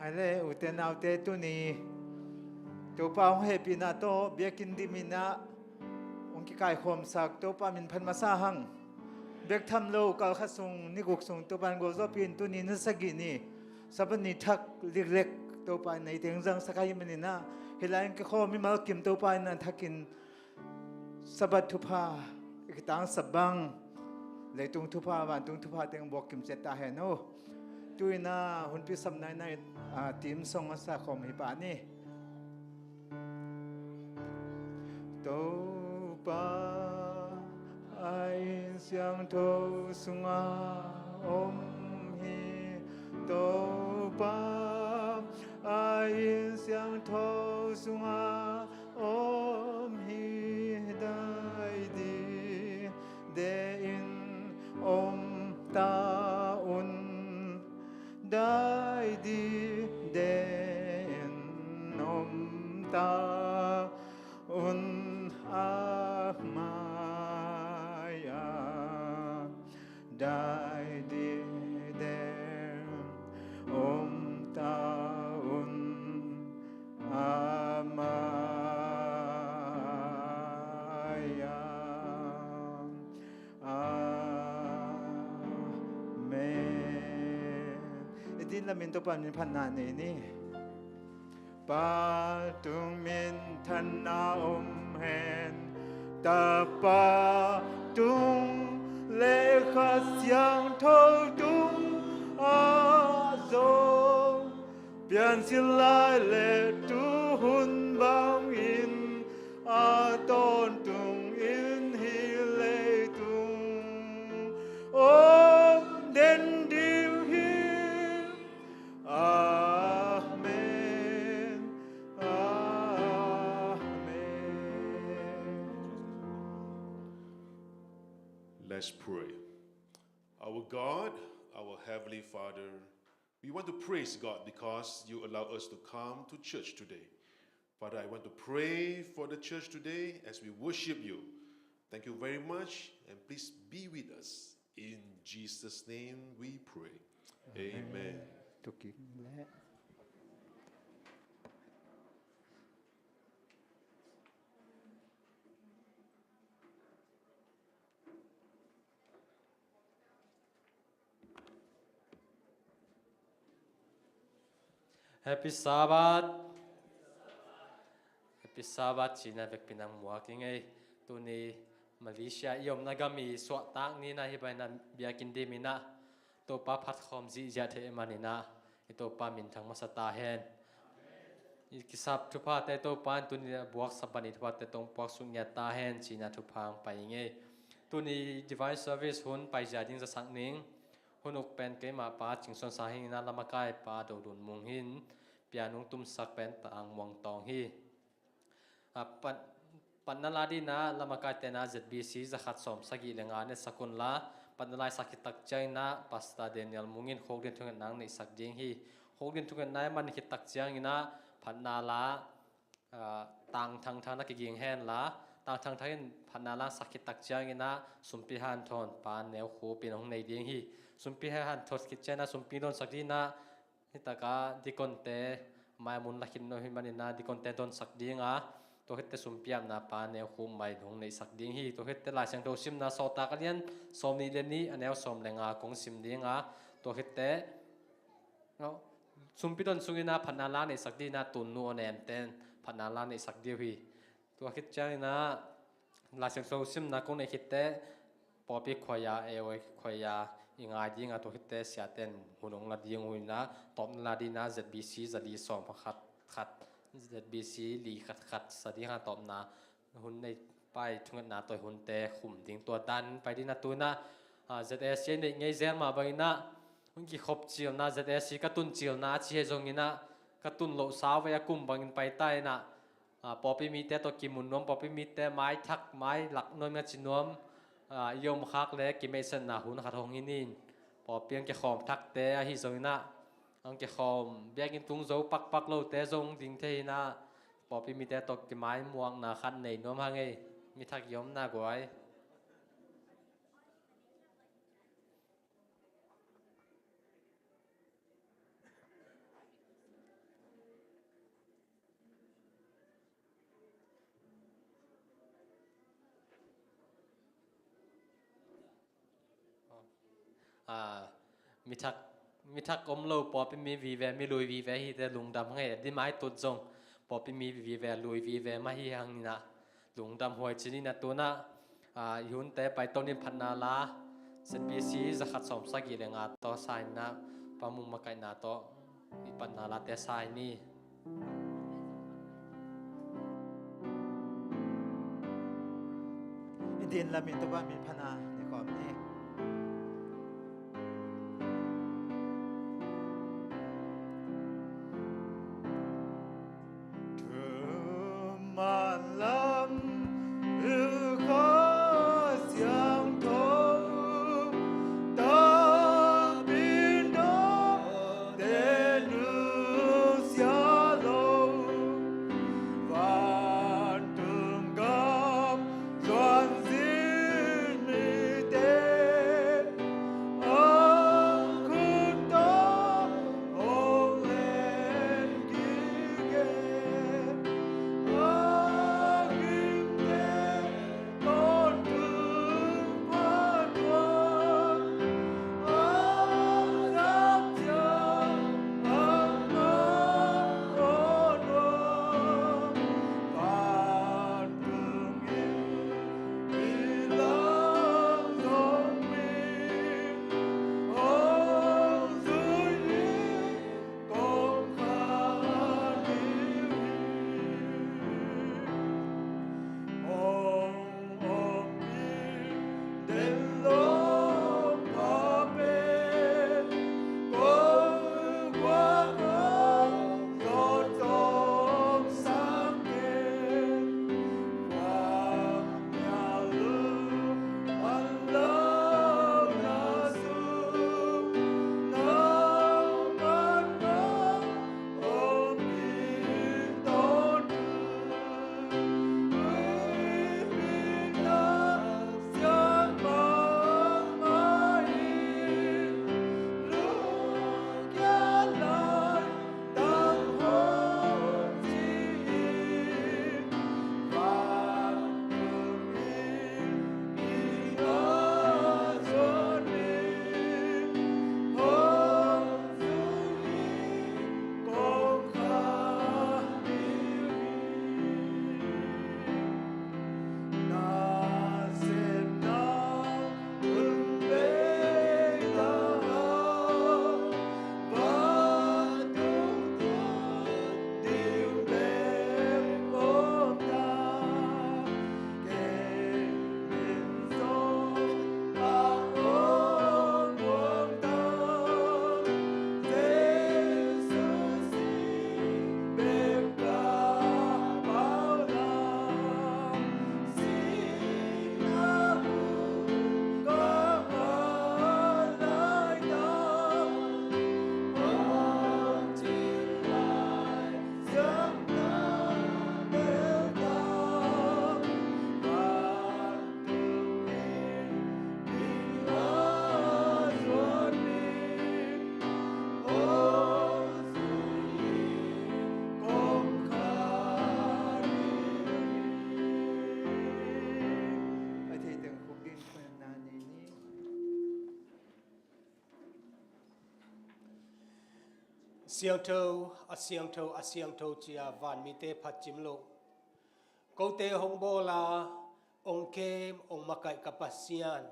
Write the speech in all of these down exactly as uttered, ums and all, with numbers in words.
Hale, ute naute, tuni Topa hong hehpihna tawh biakinn diminah hong kikaikhawmsak Topa min phat masa hang. Bek tham lo, kalkhat sung, ni guk sung Topa in gualzawhpih in, tuni ni sagih ni, Sabbath ni thak liklek Topa in neiteng zangsak ahih maninah, hih lai hong kikhawm mimal kim Topa in a thakin Sabbath thupha i kitangsap bang, leitung thupha, vantung thupha teng buak kim ciat ta hen aw. Tu-in ah hunpi sapna in ah, team song a sa khawm hi pah ni. Topa a inn siangtho sungah om hi. Topa a inn siangtho sungah om hi. Dai dide in om ta un. Dai dide in om ta un, a mai-ah. Dai dide in om ta un, a mai-ah. Amen. I din lamin Topa min phatna nei ni. Pa tung minthanna om hen. Tapa tung le Kha Siangtho tung ah zong, piancil lai le tuhun bangin, a tawntungin hih leitung om den ding hi. Amen. Amen. Let's pray. Our God, our Heavenly Father, we want to praise God because you allow us to come to church today. Father, I want to pray for the church today as we worship you. Thank you very much, and please be with us. In Jesus' name we pray. Amen. Amen. Happy Sabbath. Happy Sabbath cihna vekpi in hong muak ing ei. Tuni Malaysia i omna gam i suahtak ni-in ah, hih bangin ah biakinn dimin ah Topa phatkhawm zihziah theih manin ah i Topa minthang masa ta hen. I kisap thuphate Topa in tuni a buak Sabbath ni thuphate tawh hong puaksuk ngiat ta hen, ci-in ah thupha hong pai ing ei. Tuni divine service hun paizia ding zasak ning. Hun uk pen keimah Pa Cing Suan Sang hi-in ah, lamakaih Pa Do Lun Mung hi-in, piano hong tumsak pen Tang Muang Tawng hi. A, pat-, patna la dingin ah lamakaite in ah Z B C za khat sawm sagih le nga neihsak un la, patna la i sak khit tak ciangin ah Pastor Daniel Mung in Khawk Ding thungetna hong neihsak ding hi. Khawk Ding thungetna i man khit tak ciangin ah patna la, a, Tang Thang Thang na kiging hen la, Tang Thang Thang in patna la sak khit tak ciangin ah Sumpi Hanthawn Pa Neu Khup in hong nei ding hi. Sumpi Hanthawn khit ciangin ah Sumpi donsak dingin ah, hih takah deaconte mai mun la khin lo hi manin ah deaconte donsak ding a, tua khitteh sumpi apna Pa Neu Khup mai hong neihsak ding hi. Tua khitteh Lai Siangtho simna Sawltak a lian sawmnih le nih, a neu sawm le nga kong sim ding a, tua khitteh, no, sumpi don sungin ah phatna la neihsak dingin ah Tun Nu Aw Nem ten phatna la neihsak ding uh hi. Tua khit ciangin ah Lai Siangtho simna kong neih khitteh pawlpi khuaia, A O A khuaia i ngai ding a, tua khitteh siate in hun hong la ding uh in ah, tawpna la dingin ah Z B C za li sawm khat khat, Z B C li khat khat sa ding a, tawpna hun nei pai thungetna tawh i hunte khum ding, tua dan pai dingin ah tu-in ah, a, Z A C i neih ngei zel mah bangin ah, hong kikhop cilna, Z A C ka tun cilna a ci hi zongin ah, ka tun loh sau vei a kum bangin pai ta in ah, a, pawlpi mite tawh kimu nuam, pawlpi mite mai thak, mai lak nuam, nga ci nuam, a, i om khak leh kimeihsetna hun khat hong hi ni. Pawlpi hong kikhawm thakte ahi zongin ah, hong kikhawm biakinn tung zo pakpak lote zong ding thei in ah, pawlpi mite tawh kimaimuakna khat nei nuam hang ei, mi thak i omna guai. Ah, mi thak, mi thak om lo, pawlpi mi vive, mi lui vive hi te lungdam ngei, di mai tut zong pawlpi mi vive, lui vive mah hi hang inah lungdam huai ci ni. Inah tu inah, ah, i hunte pai to ni. Phatna la, Z B C zakhat sawmsagih le nga tawh sa inah, Pa Mung makaihna tawh i phatna late sa i ni. I din lamin Topa min phatna ne kawm ni. Thuman lam hil Kha Siangtho, takpi dawte nusia lo, vantung gam zuan zin mite a khut tawh hong len gige. A gingte tawntung pha tuan, a zak ciang a ngah aw nuam. Vantung in i lam zong mi hong zui hi. Kong kha ding hi. Hong om ding den lo pa pen, kong guak hong zawt zong sak ken. Siangtho, a siangtho, a siangtho, ci-a vanmite phat cim loh, kote hong bawl a hong kem, hong makaih ka Pasian,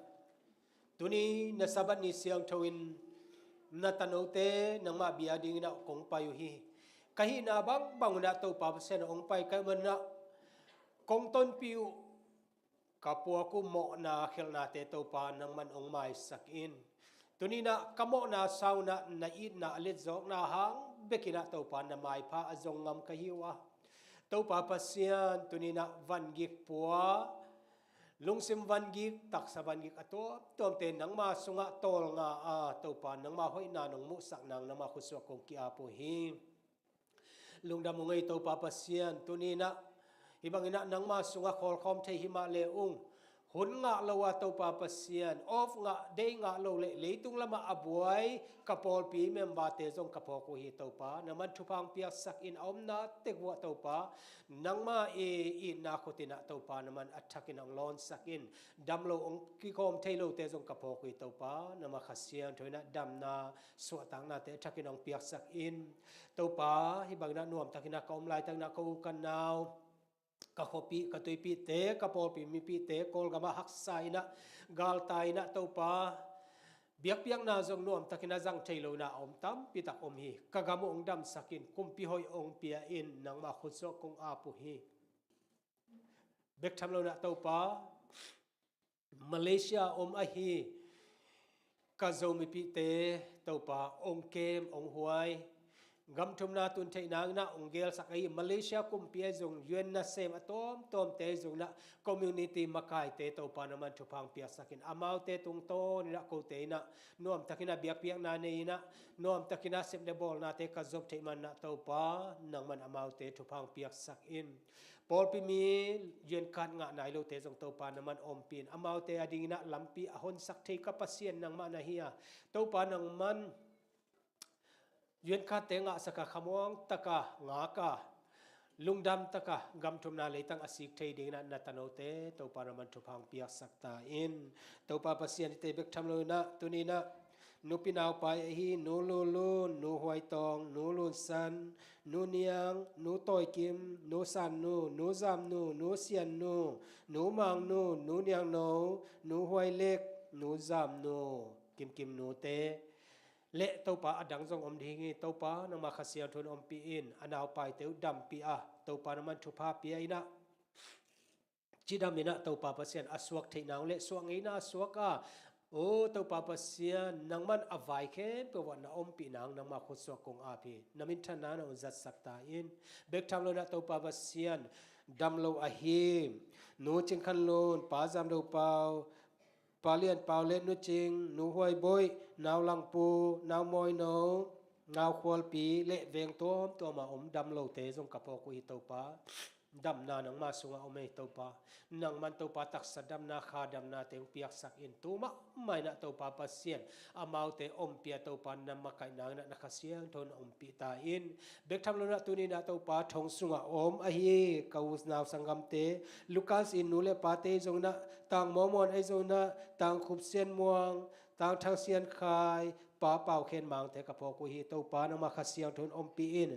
tuni na Sabbath ni siangtho in na tanote nangmah bia dingin ah kong pai uh hi. Ka hihna bangbang un ah Topa Pasian, hong pai ka hih manin ah kong tonpih uh. Ka puak uh mawhna khelhnate Topa nangman hong maisak in. Tuni-in ah ka mawhna sang un ah na itna a letzawkna hang bekin ah Topa na maipha a zong ngam ka hi uh a, Topa Pasian, tuni-in ah vangik pua, lungsim vangik, taksa vangik a tuamtuamte nangma sungah tawlnga a, Topa, nangma hoihna nong muhsak nang nangma khutsuah kong ki-ap uh hi. Lungdam ung ei Topa Pasian, tuni-in ah hih bangin ah nangma sungah khawlkhawm thei hi mah le ung, hun ngah lo a Topa Pasian, off ngah, day ngah lo le leitung lamah a buai ka pawlpi memberte zong ka phawk uh hi Topa. Nangman thupha hong piaksak in, a omna tek vuah Topa, nangma i itna khut in ah Topa, nangman a thakin hong lawnsak in, dam lo hong kikhawm thei lote zong ka phawk uh hi Topa. Nangma Kha Siangtho in ah damna, suahtaknate a thakin hong piaksak in Topa. Hih bangin ah nuamtakin ah ka om laitak in ah ka u ka nau, ka khuapih, ka tuipihte, ka pawlpi mipihte Kawlgamah haksa in ah, galtai in ah Topa, biakpiakna zong nuamtakin a zang thei lo in ah a om tampi tak om hi. Ka gam uh hong damsak in, kumpi hoih hong pia in, nangma khutsuah kong ap uh hi. Bek tham lo in ah Topa, Malaysia om ahi ka Zo mipihte Topa, hong kem, hong huai, gam thumna tun theih nangin ah hong gelsak ahi Malaysia kumpi ahi zong, U N nasem a tawmtawmte ahi zong in ah, community makaite Topa, nangman thupha hong piaksak in, amaute tungtawn in ah kote in ah nuamtakin ah biakpiakna nei in ah, nuamtakin ah sep le bawlnate ka zop theih man in ah Topa, nangman amaute thupha hong piaksak in. Pawlpi mi U N card ngah nai lote zong Topa, nangman ompih in, amaute adingin ah lampi a honsak thei ka Pasian nangmah na hi a, Topa, nangman U N cardte ngahsak a, khamuang tak a ngak a, lungdam tak a gam thumna leitang a sik thei dingin ah na tanote Topa, nangman thupha hong piaksak ta in. Topa Pasian, hihte bek tham lo in ah tuni in ah Nu Pi Nau Pai ahi Nu Lun Lun, Nu Huai Tawng, Nu Lun San, Nu Niang, Nu Tawi Kim, Nu San Nu, Nu Zam Nu, Nu Sian Nu, Nu Mang Nu, Nu Niang No, Nu Huai Lek, Nu Zam Nu, Kim Kim Nute le Topa, a dang zong om ding hi Topa, nangma Kha Siangtho in ompih in, a naupaite uh dampih a Topa, nangman thupha pia in ah, cidam in ah Topa Pasian, a suak theih nang le suak ngeina a suak a, aw Topa Pasian, nangman a vai khempeuh ah na ompih nang, nangma khutsuak kong ap hi. Na minthanna na hong zatsak ta in. Bek tham lo in ah Topa Pasian, dam lo ahi Nu Cing Khan Lun, Pa Zam Do Pau, Pa Lian Pau le Nu Cing, Nu Huai Boih, Nau Lang Pu, Nau Mawi No, Nau Khualpi le veng tuamtuam a om dam lote zong ka phawk uh hi Topa. Damna nangma sungah om hi Topa. Nangman Topa, taksa damna, kha damnate hong piaksak in, tu mahmah in ah Topa Pasian, amaute ompih a Topa, na makaih nangin ah na Kha Siangtho in ompih ta in. Bek tham lo in ah tuni in ah Topa, thong sungah om ahi ka unau sanggamte, Lucas in nu le pate zong in ah, Tang Mawmawn ahi zong in ah, Tang Khup Sian Muang, Tang Thang Sian Khai, Pa Pau Khen Mangte ka phawk uh hi Topa, nangma Kha Siangtho in ompih in.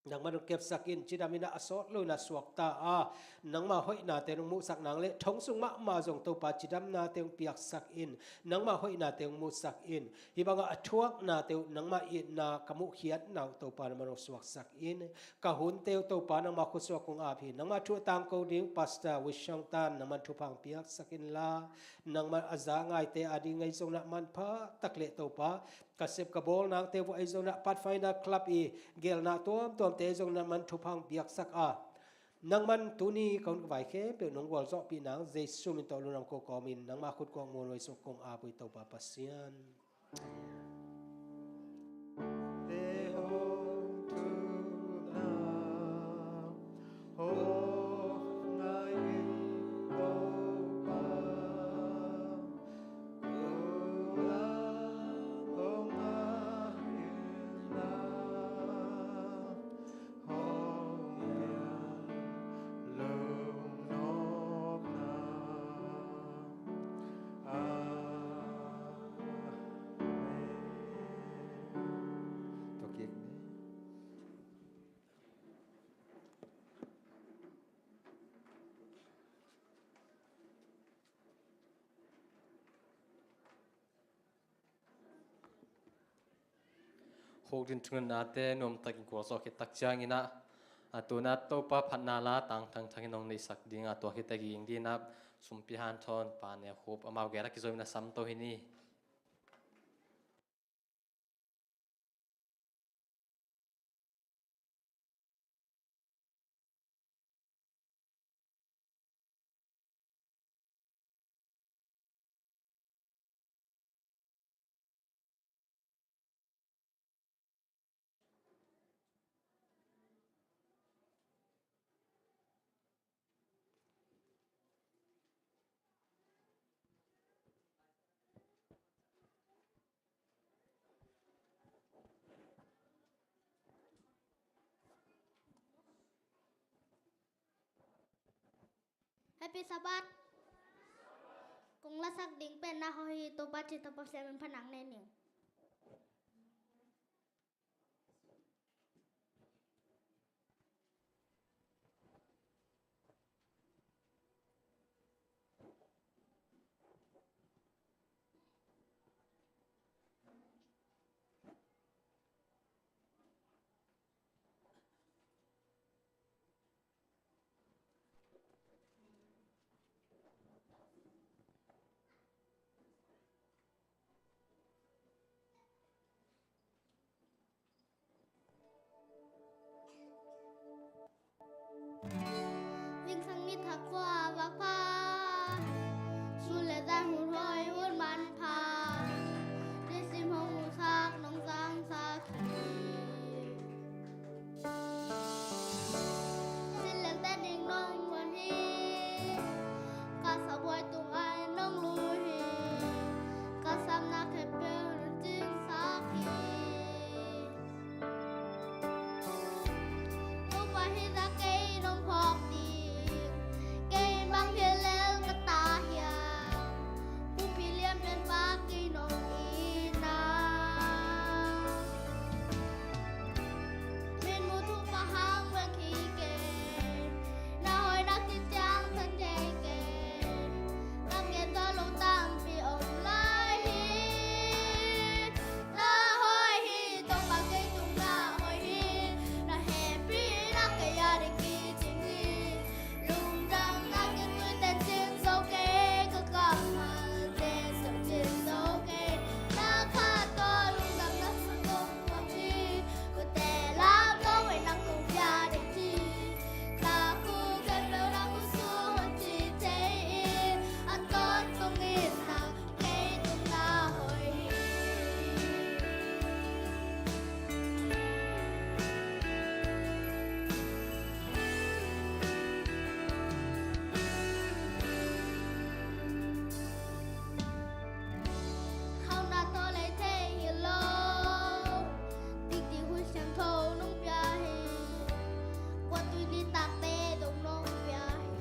Nangman hong kepsak in, cidam in ah a sawt lo in ah suak ta a, nangma hoihnate hong muhsak nang le thong sung mahmah zong Topa, cidamnate hong piaksak in, nangma hoihnate hong muhsak in. Hih bangah a thuaknate uh nangma itna ka muhkhiatna uh Topa, nangman hong suaksak in. Ka hunte uh Topa, nangma khutsuak kong ap hi. Nangma thu a tangko ding Pastor Wishong Tan, nangman thupha hong piaksak inla, nangman a za ngaite ading ahi zong in ah manpha tak le Topa, ka sep ka bawl nangte uh ahi zong in ah Pathfinder Club i gelna tuamtuamte ahi zong in ah nangman thupha hong piaksak a, nangman tuni ka hun ka vai khempeuh nong gualzawhpih nang Jesu min tawh lungnam ko kawmin nangma khut kong muan huai suk kong ap uh hi Topa Pasian. Khuk din thungetnate nuamtakin gualzawh khit tak ciangin ah, a tuna Topa phatna la tang thangthang in hong neihsak ding a, tua khit teh ging dingin ah sumpi hanthawn Pa Ne Khup amau gel a kizom in a sam to hi ni. Happy Sabbath. Kong lasak ding pen na hoih hi. Topa ci, Topa Pasian min phatna nei ning. Zingsang ni thak khua vak pha, sun le zan hun hoih hun manpha, nisim hong musak nong zangsak hi. Sin le zan ding nong muan hi, ka sabuai tung ai nong lui hi, ka samna khempeuh nong cingsak hi. Topa hi na kei nong phawk ding, kei bang hi lel ka ta hiam, pumpi lian pian pa kei nong itna. Min muh thuk pa hang bek hi kei, na hoih na cih ciang sa thei kei, na gen tawh lungdam pi om lai hi. Na hoih hi, Topa kei tung na hoih hi, na hehpihna kei a ding kicing hi. Lungdamna kei tui ten cin zo kei, ka kammal te zong cin zo kei. Na khat tawh lungdamna sung kong kong hi, kute lam lo ei na kong pia ding hi. Na kut khempeuh na kut sung hong ci thei in, a tawntung in na kei tung na hoih hi. Hauhna tawh lei thei hi lo, dikdik hun siangtho nong pia hi. Kua tui nitakte dong nong pia hi.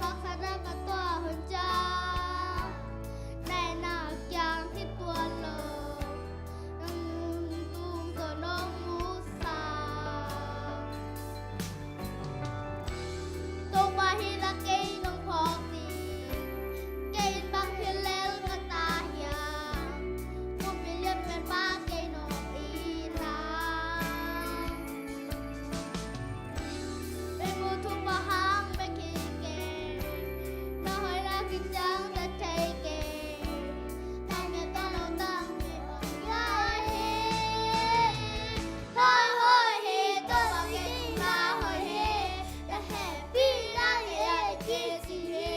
Haksatna ka tuah hun ciang, na etna kiang hi tuan lo, nang tung tawh nong musak. Topa hi na kei nong phawk ding, kei in bang hi lel ka ta hiam, pumpi lian pian pa kei nong itna. Min muh thuk pa hang bek hi kei, na hoih na cih ciang sa thei kei, na gen tawh lungdam pi om lai hi. Na hoih hi, Topa kei tung na hoih hi, na hehpihna kei a ding kicing hi.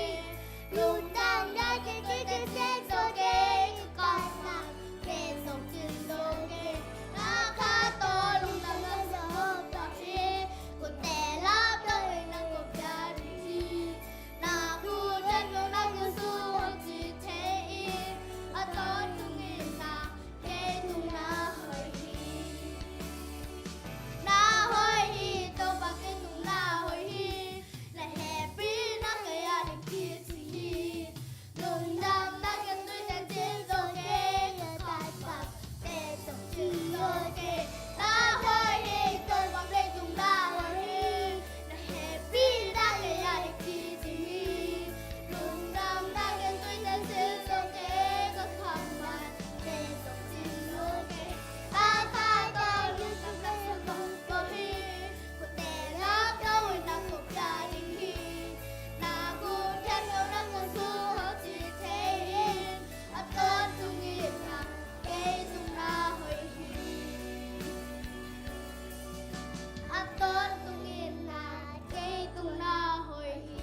Lungdamna kei tui ten cin zo kei, ka kammal te zong cin zo kei. Na khat tawh lungdamna sung kong kong hi, kute lam lo ei na kong pia ding hi. Na kut khempeuh na kut sung hong ci thei in, a tawntung in na kei tung na hoih hi. Na hoih hi, Topa kei tung na hoih hi, na hehpihna kei a ding kicing hi. Lungdamna kei tui ten cin zo kei, ka kammal te zong cin zo kei. Na hoih hi, Topa kei tung na hoih hi, na hehpihna kei a ding kicing hi. Lungdamna kei tui ten cin zo kei, ka kammal te zong cin zo kei. Na khat tawh lungdamna sung kong kong hi, kute lam lo ei na kong pia ding hi. Na kut khempeuh na kut sung hong ci thei in, a tawntung in na kei tung na hoih hi. A tawntung in na kei tung na hoih hi.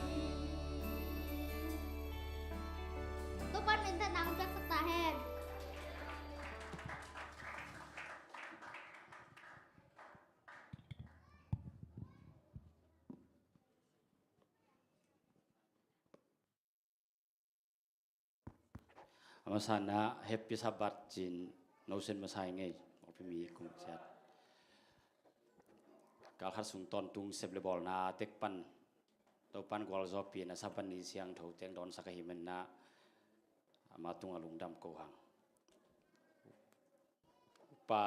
Topa'n minthanna hong piaksak ta hen. A masa-in ah Happy Sabbath ci-in nosin masa ing ei, mawhpi mi kung ciat. Kalkhat sung tawntung sep le bawlna tek pan Topan gualzawhpi na Sabbath ni siangtho teng dawnsak ahih manin ah, ama tungah lungdam ko hang. Upa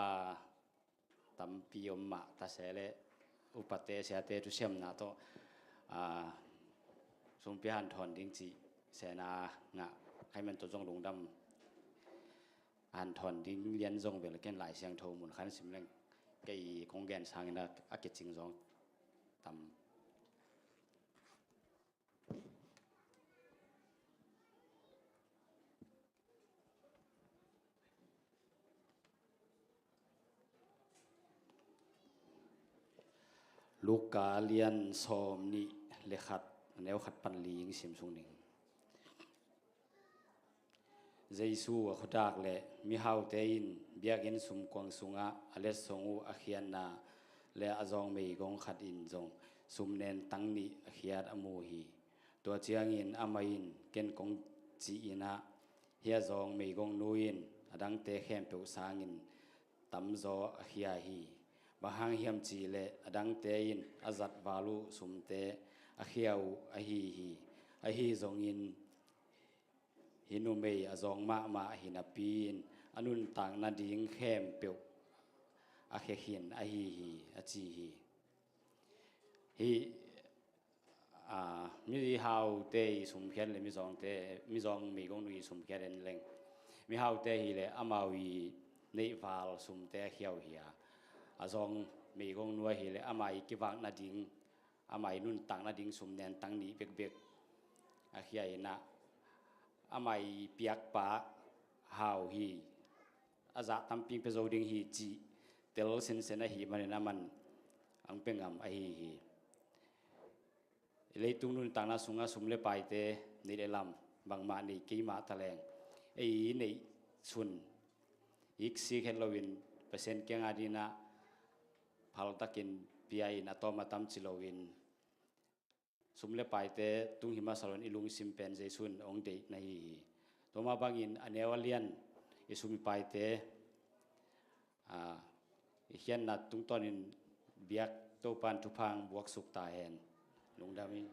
tampi om mah ta se leh, upate siate thusiamna tawh, aa, sumpi hanthawn ding cih sena ngah ka hih man tawh zong lungdam. Hanthawn ding lian zong bel ken Lai Siangtho mun khat sim leng, kei kong gen sangin a, a kicing zong tam. Luka lian sawmnih le khat, neu khat pan li hong sim sung ning. Jesu a khuadak le mihaute in biakinn sumkuang sungah a letsong uh a khiatna le a zawng meigong khat in zong sumnen tang nih a khiat a mu hi. Tua ciangin amah in, ken kong cih in ah, hih a zawng meigongnu in a dangte khempeuh sangin tamzaw a khia hi. Bang hang hiam cih leh a dangte in a zat val uh sumte a khia uh ahi hi. Ahi zongin hih numei a zawng mahmah hi napi in a nuntak nading khempeuh a khia khin ahi hi, a ci hi. Hih, aa, mihaute i sumkhiat le mizawngte, mizawng meigongnu i sumkhiat en leng, mihaute hi leh amau i neihval sumte a khia uh hi a, a zawng meigongnu ahi leh ama i kivak nading, ama i nuntak nading sumnen tang nih bekbek a khia in ah, ama i piakpa hau hi, a zah tampi pia zo ding hi cih tel sensen ahih manin aman ang pengam ahi hi. Leitung nuntakna sungah sum le paite, neih le lam bangmah nei kei mah ta leng, ei i neih sun iksik het loin Pasian kiangah ding ah phaltakin pia in a tawm a tam ci loin, sum le paite tung hi masa loin i lungsim pen Jesu in hong deih na hi hi. Tua mah bangin a neu a lian i sum i paite, aa, i khiatna tungtawnin biak Topan thupha hong buaksuk ta hen. Lungdam hi.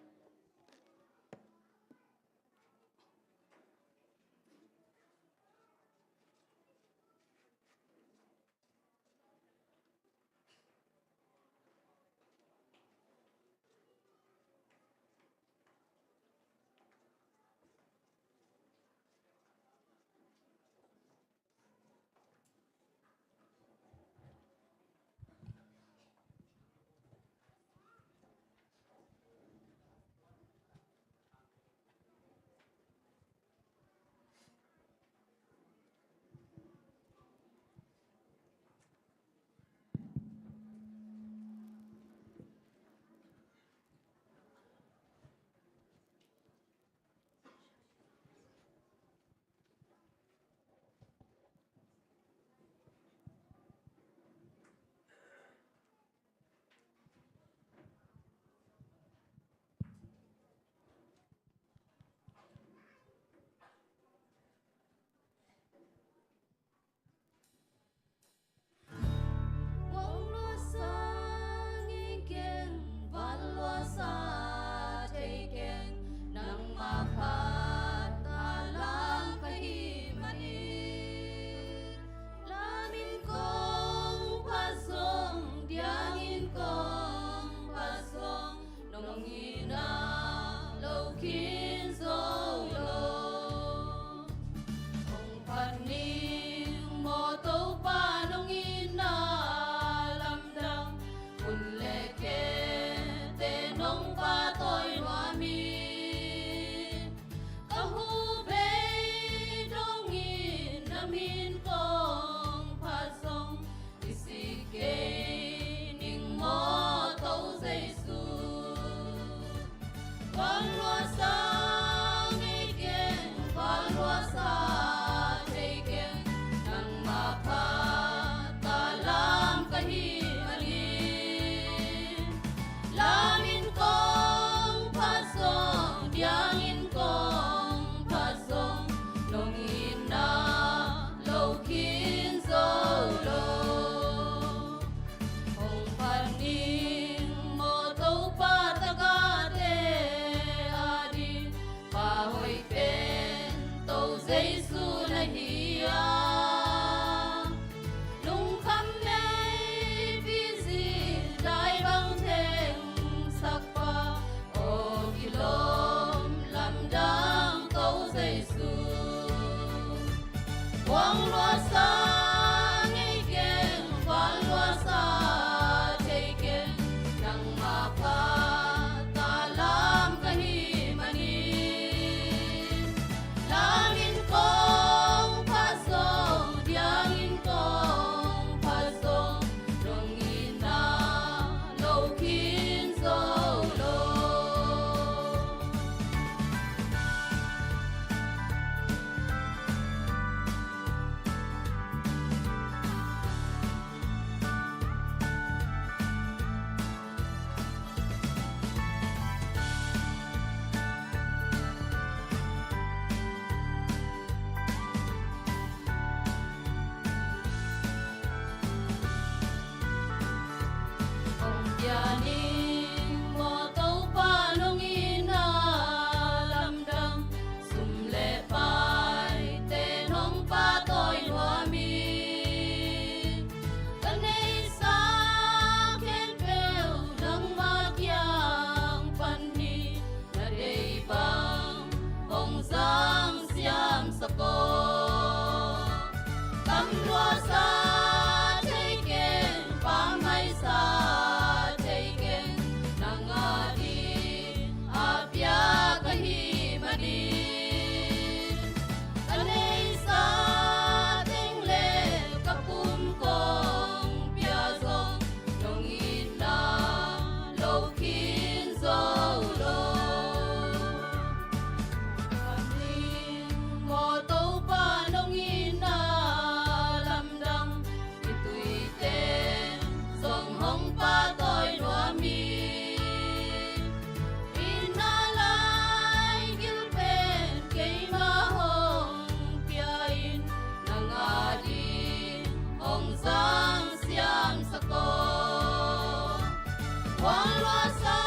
Khualluasa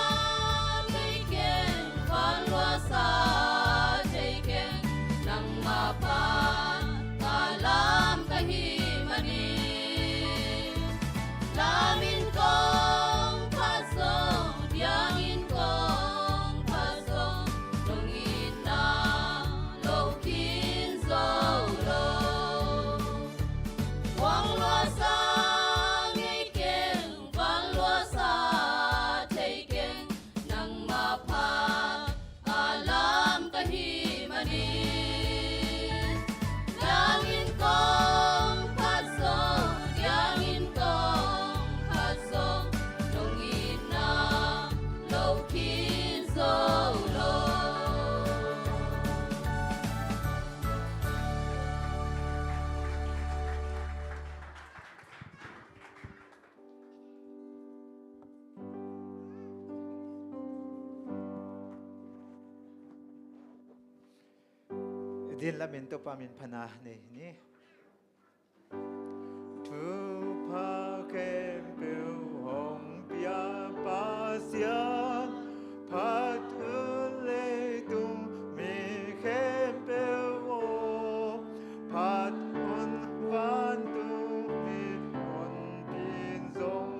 ngei keng, khualluasa thei keng, nangmah phat a lam ka hih manin. Lam in kong phat zong, thiang in kong phat zong, nong itna lo khin zo lo. Khualluasa ngei keng, khualluasa thei keng, nangmah phat a lam ka hih manin. Thiang in kong phat zong, thiang in kong phat zong, nong itna lo khin zo lo. Din lamin Topa min phatna nei ni. Thupha khempeuh hong pia Pasian, phat un leitung mi khempeuh aw, phat un vantung mihonpi in zong,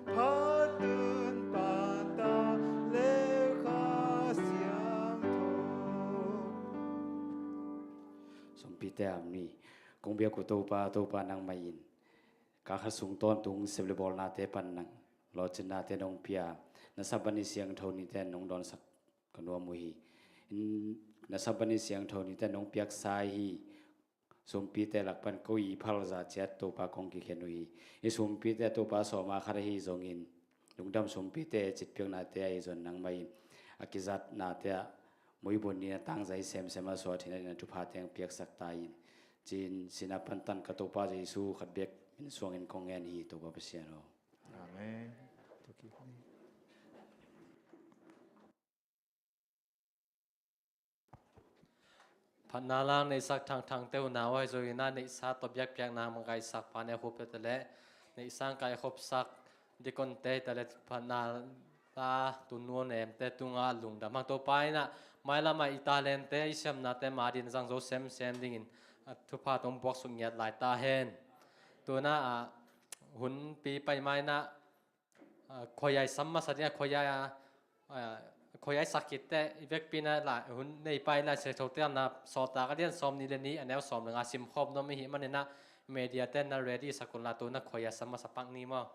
phat un Pa, Ta le Kha Siangtho. Sumpite a mi kong biak uh Topa, Topa nangmah in kha khat sung tawntung sep le bawlnate pan nang lawhcinnate nong pia, na Sabbath ni siangtho nite nong dawnsak ka nuam uh hi. In, na Sabbath ni siangtho nite nong piaksa hi. Sumpite lak pan ko i phal zah ciat Topa kong kikhen uh hi. I sumpite Topa sawma khat ahi zongin, lungdam sumpite citpiaknate ahi zong nangmah in a kizatnate ah muibun ni na tangzai semsem a suah thina ding na thupha teng piaksak ta in. Ci-in sinah pantan ka Topa Jesu khat bek min suangin kong ngen hi, Topa Pasian aw. Amen. Phatna lang neihsak thangthangte uh na uh ahi zongin ah neihsa tawh biakpiakna makaihsak pa ne khupte le neihsa kaikhopsak dikonte te le phatna la tunu nemte tungah lungdam hang. Topa in ah mailamah i talente i siamnate ma din zang zo semsem dingin a thupha tawh buaksuk ngiat lai ta hen. Tuna ah hun pi pai ma in ah, ah, khuaizai sam masa ding a, khuaizai a, ah, khuaizai sak khit teh i vekpi in ah la hun nei pai in ah Siangtho Te Dam na Sawltak a lian sawm nih le nih a neu sawm le nga simkhawm nuam i hih manin ah media te na ready sak un la, tuna khuaizai sam masa pak ni maw?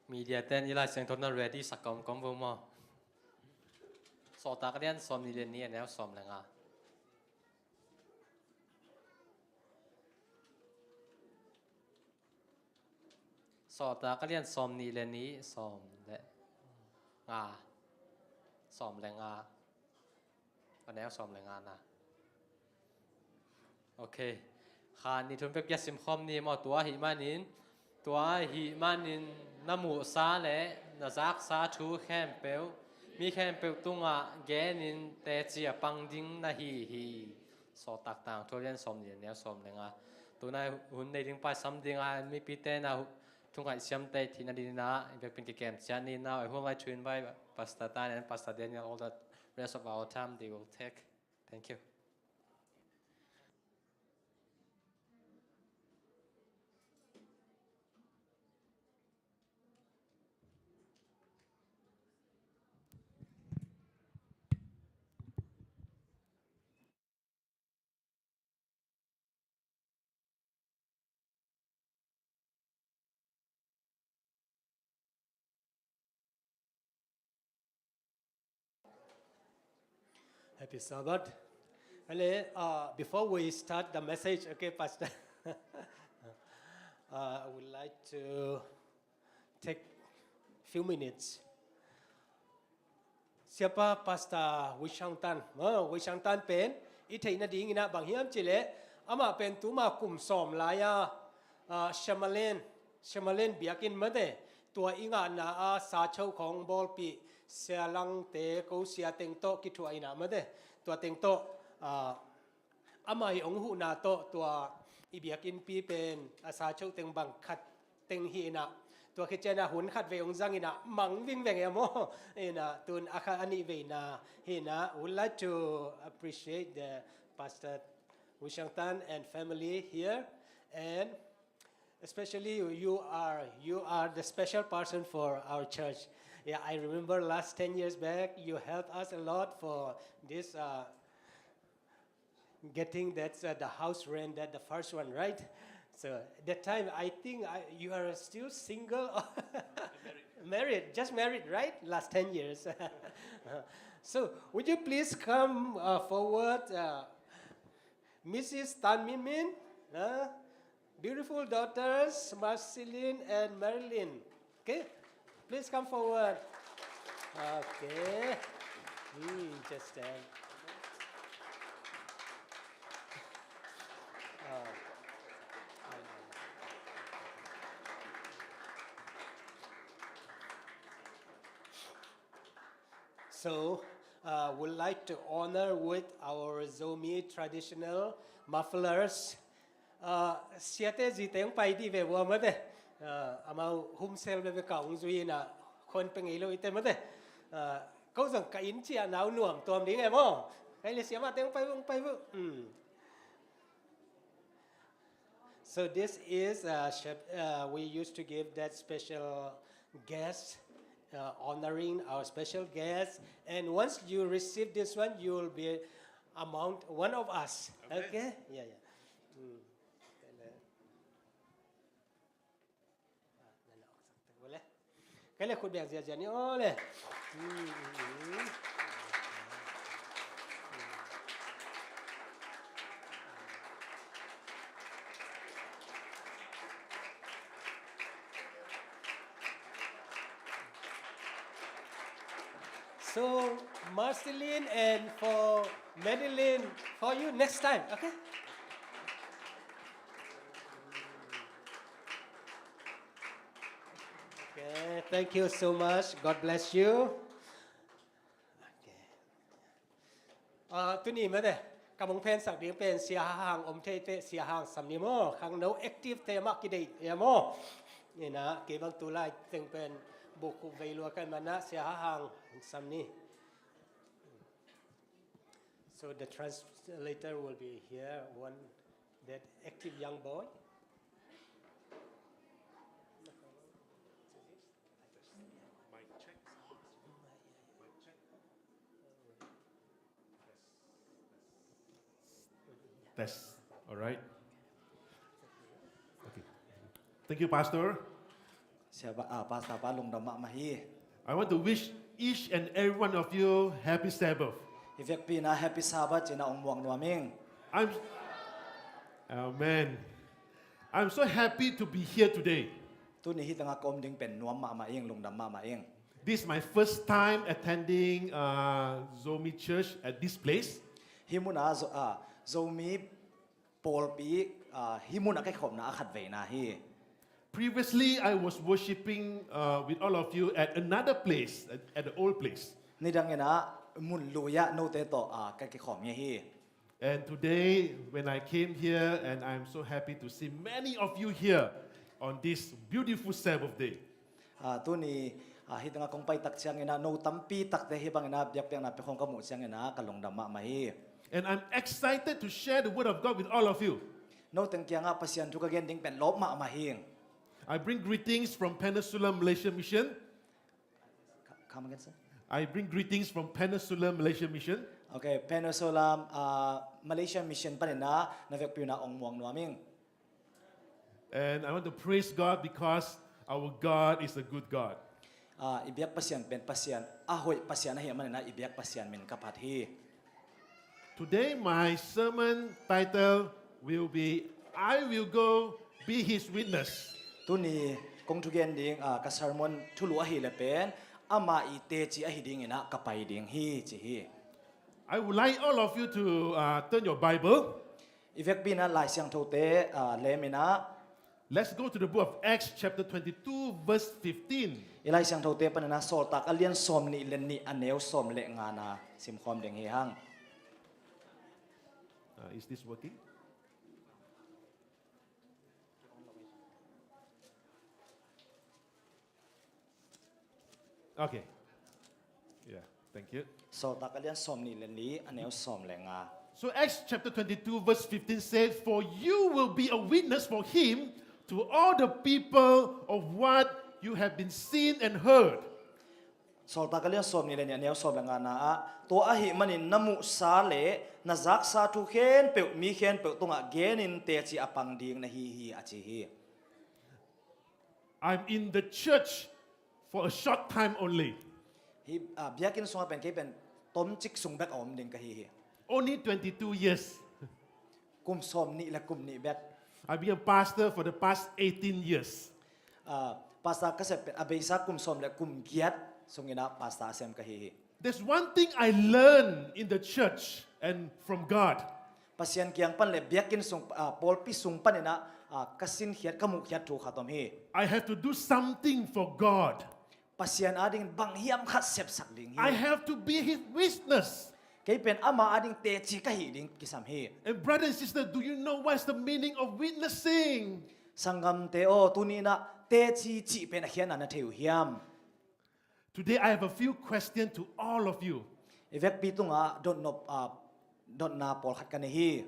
Media ten i Lai Siangtho na ready sak kawmkawm vo maw? Sawltak a lian sawmnih le nih, a neu sawm le nga. Sawltak a lian sawmnih le nih, sawm le nga. Sawm le nga. A neu sawm le nga na. Ok. Kha ni thum peuh kia simkhawm ni maw, tua ahih manin, tua ahih manin na muhsa le na zaksa thu khempeuh mi khempeuh tungah genin teci a pang ding na hi hi. Sawltak tangthu a lian sawmnih a neu sawm le nga. Tunai hun nei ding paisam dinga mipite na hu-, thu ngaihsiamte theihna dingin ah i biakpin kikem ciat ni. Now I would like to invite Pastor Tan and Pastor Daniel, all the rest of our time they will take. Thank you. Happy Sabbath. Hello, uh, before we start the message, okay, Pastor, uh, I would like to take few minutes. Siapa Pastor Wishang Tan, uh, Wishang Tan pen i theihna dingin ah bang hiam cih leh amah pen tuma kum sawm lai-a, uh, Shyamalan, Shyamalan biakinn mate, tua i ngahna-a sacho khawng bawlpih sialangte, ko sia teng tawh kithuah in ah mate, tua teng tawh, uh, amah i hong huhna tawh tua i biakinnpi pen a sacho teng bang khat teng hi in ah, tua khit ciangin ah hun khat vei hong zang in ah mang vingveng e maw. In ah tun a kha a nih veina hi in ah, would like to appreciate the Pastor Wishang Tan and family here, and especially you, you are, you are the special person for our church. Yeah, I remember last ten years back, you helped us a lot for this, uh, getting that, uh, the house rent, that the first one, right? So that time, I think I, you are still single or married, just married, right? Last ten years. So would you please come, uh, forward, uh, Missus Tan Min Min, uh, beautiful daughters, Marceline and Marilyn. Okay? Please come forward. Okay. Hmm, just stand. Uh, so, uh, would like to honor with our Zomi traditional mufflers. Ah, siate zite hong pai dih ve vua mate. Ah, amau humsel veve ka hong zui in ah khon pe ngei lo ite mate. Ah, ko zong ka inn ciah nau nuam tuam ding e maw. Kai le siamate hong pai vo, hong pai vo. Hmm. So this is, uh, shep-, uh, we used to give that special guest, uh, honoring our special guest. And once you receive this one, you will be among one of us. Okay? Okay? Yeah, yeah. Hmm. Kei le khut beng ziazia ni aw le. Hmm, hmm, hmm. So, Marceline and for Madeline, for you next time, okay? Okay, thank you so much. God bless you. Okay. Ah, tuni mate, ka mong phensak ding pen Sia Hang om thei teh, Sia Hang sam ni maw, khangno active te mah kideih ia maw. Ina, kei bang tu lai teng pen buk khup vei lua kai mana, Sia Hang sam ni. So the translator will be here, one, that active young boy. Test. All right. Okay. Thank you, Pastor. Siapa, ah, Pastor pa lungdam mahmah hi. I want to wish each and every one of you happy Sabbath. I vekpi in ah happy Sabbath ci-in ah hong muang nuam ing. I'm, Amen. I'm so happy to be here today. Tuni hih tengah ka om ding pen nuam mahmah ing, lungdam mahmah ing. This is my first time attending, uh, Zomi Church at this place. Hih mun ah Zo-, ah, Zomi pawlpi, ah, hih mun ah ka kikhopna a khatveina hi. Previously, I was worshiping, uh, with all of you at another place, at, at the old place. Nidang in ah mun lui ah note tawh, ah, ka kikhawm ngei hi. And today, when I came here, and I'm so happy to see many of you here on this beautiful Sabbath day. Ah, tuni, ah, hih tengah kong pai tak ciangin ah no tampi takte hih bangin ah biakpiakna pia khawng ka muh ciangin ah ka lungdam mahmah hi. And I'm excited to share the word of God with all of you. No teng kiangah Pasian thu ka gen ding pen lawp mahmah hi. I bring greetings from Peninsula Malaysia Mission. Come again, sir. I bring greetings from Peninsula Malaysia Mission. Okay, Peninsula, ah, Malaysia Mission panin ah na vekpi un ah hong muang nuam ing. And I want to praise God because our God is a good God. Ah, i biak Pasian pen Pasian a hoih Pasian ahih manin ah i biak Pasian min ka phat hi. Today my sermon title will be, "I will go be his witness." Tuni kong thugen ding, ah, ka sermon thulu ahih leh pen, "Ama i teci ahi dingin ah ka pai ding hi," ci hi. I would like all of you to, uh, turn your Bible. I vekpi in ah Lai Siangthote, ah, lem in ah. Let's go to the book of Acts chapter twenty-two, verse fifteen. I Lai Siangthote panin ah Sawltak a lian sawm nih le nih a neu sawm le nga na simkhawm ding hi hang. Uh, is this working? Okay. Yeah, thank you. Sawltak a lian sawm nih le nih a neu sawm le nga. So Acts chapter twenty-two, verse fifteen says, "For you will be a witness for him to all the people of what you have been seen and heard." Sawltak a lian sawm nih le nih a neu sawm le nga na ah, "Tua ahih manin na muhsa le na zaksa thu khempeuh mi khempeuh tungah genin teci a pang ding na hi hi," a ci hi. I'm in the church for a short time only. Hih, ah, biakinn sungah pen kei pen tomcik sung bek a om ding ka hi hi. Only twenty-two years. Kum sawm nih le kum nih bek. I've been a pastor for the past eighteen years. Ah, pastor ka sem pen a beisa kum sawm le kum giat sungin ah pastor a sem ka hi hi. There's one thing I learned in the church and from God. Pasian kiang pan le biakinn sung, ah, pawlpi sung panin ah, ah, ka sinkhiat, ka muhkhiat thu khat om hi. I have to do something for God. Pasian ading bang hiam khat sepsak ding hi. I have to be his witness. Kei pen ama ading teci ka hi ding kisam hi. And brother and sister, do you know what's the meaning of witnessing? Sanggamte aw, tuni in ah teci cih pen a khiatna na thei uh hiam? Today I have a few questions to all of you. I vekpi tungah dotnop, ah, dotna pawlkhat ka nei hi.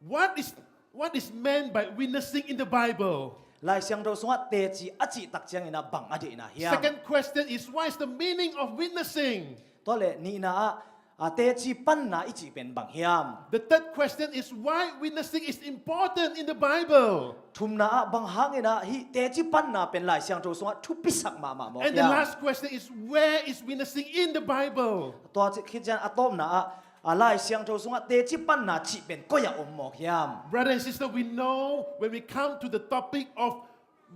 What is, what is meant by witnessing in the Bible? Lai Siangtho sungah teci a cih tak ciangin ah bang a deihna hiam? Second question is, what is the meaning of witnessing? Tua le nihna ah, ah, teci panna i cih pen bang hiam? The third question is, why witnessing is important in the Bible? Thumna ah bang hangin ah hih teci panna pen Lai Siangtho sungah thupisak mahmah mawk hiam? And the last question is, where is witnessing in the Bible? Tua ci khit ciang a tawpna ah, ah, Lai Siangtho sungah teci panna cih pen koi ah om mawk hiam? Brother and sister, we know when we come to the topic of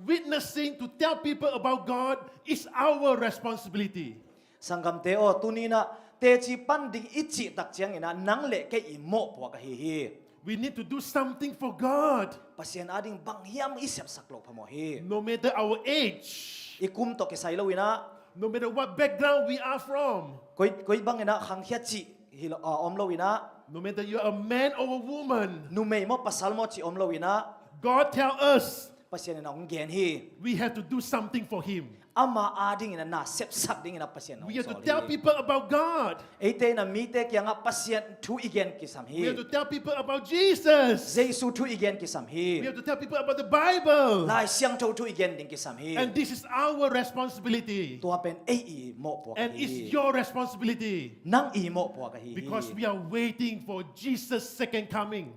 witnessing, to tell people about God, is our responsibility. Sanggamte aw, tuni in ah teci pan ding i cih tak ciangin ah nang le kei i mawhpuak ahi hi. We need to do something for God. Pasian ading bang hiam i sepsak loh phamawh hi. No matter our age. I kum tawh kisai lo in ah. No matter what background we are from. Koi, koi bangin ah khangkhia cih hi lo, ah, om lo in ah. No matter you are a man or a woman. Numei maw pasal maw cih om lo in ah. God tell us. Pasian in ah hong gen hi. We have to do something for him. Ama adingin ah na sepsak dingin ah Pasian in ah hong sawl hi. We have to tell people about God. Eite in ah mite kiangah Pasian thu i gen kisam hi. We have to tell people about Jesus. Jesu thu i gen kisam hi. We have to tell people about the Bible. Lai Siangtho thu i gen ding kisam hi. And this is our responsibility. Tua pen ei i mawhpuak hi. And it's your responsibility. Nang i mawhpuak ahi hi. Because we are waiting for Jesus' second coming.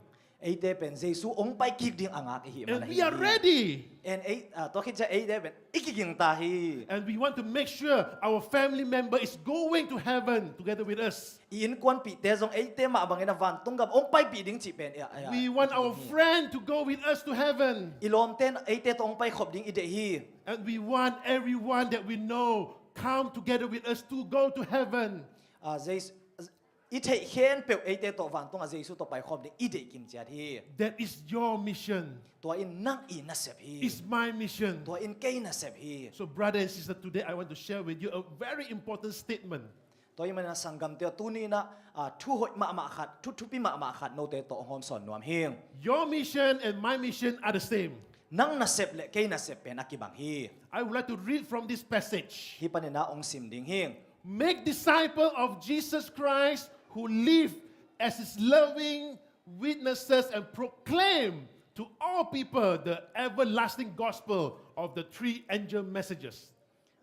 Eite pen Jesu hong pai kik ding a ngak i hih manin. And we are ready. And ei, ah, tua khit ciang eite pen i kiging ta hi. And we want to make sure our family member is going to heaven together with us. I innkuanpihte zong eite mah bangin a vantung gam hong paipih ding cih pen, eh, eh, we want our friend to go with us to heaven. I lawmte in eite tawh hong paikhop ding i deih hi. And we want everyone that we know come together with us to go to heaven. Ah, Jesu, i theih khempeuh eite tawh vantungah Jesu tawh paikhawm ding i deih kimciat hi. That is your mission. Tua in nang i nasep hi. It's my mission. Tua in kei nasep hi. So, brother and sister, today I want to share with you a very important statement. Tua ahih manin a sanggamte aw, tuni-in ah, ah, thu hoih mahmah khat, thu thupi mahmah khat note tawh hong hawmsawn nuam hi. Your mission and my mission are the same. Nang nasep le kei nasep pen a kibang hi. I would like to read from this passage. Hih panin ah hong sim ding hi. Make disciple of Jesus Christ who live as his loving witnesses and proclaim to all people the everlasting gospel of the three angel messages.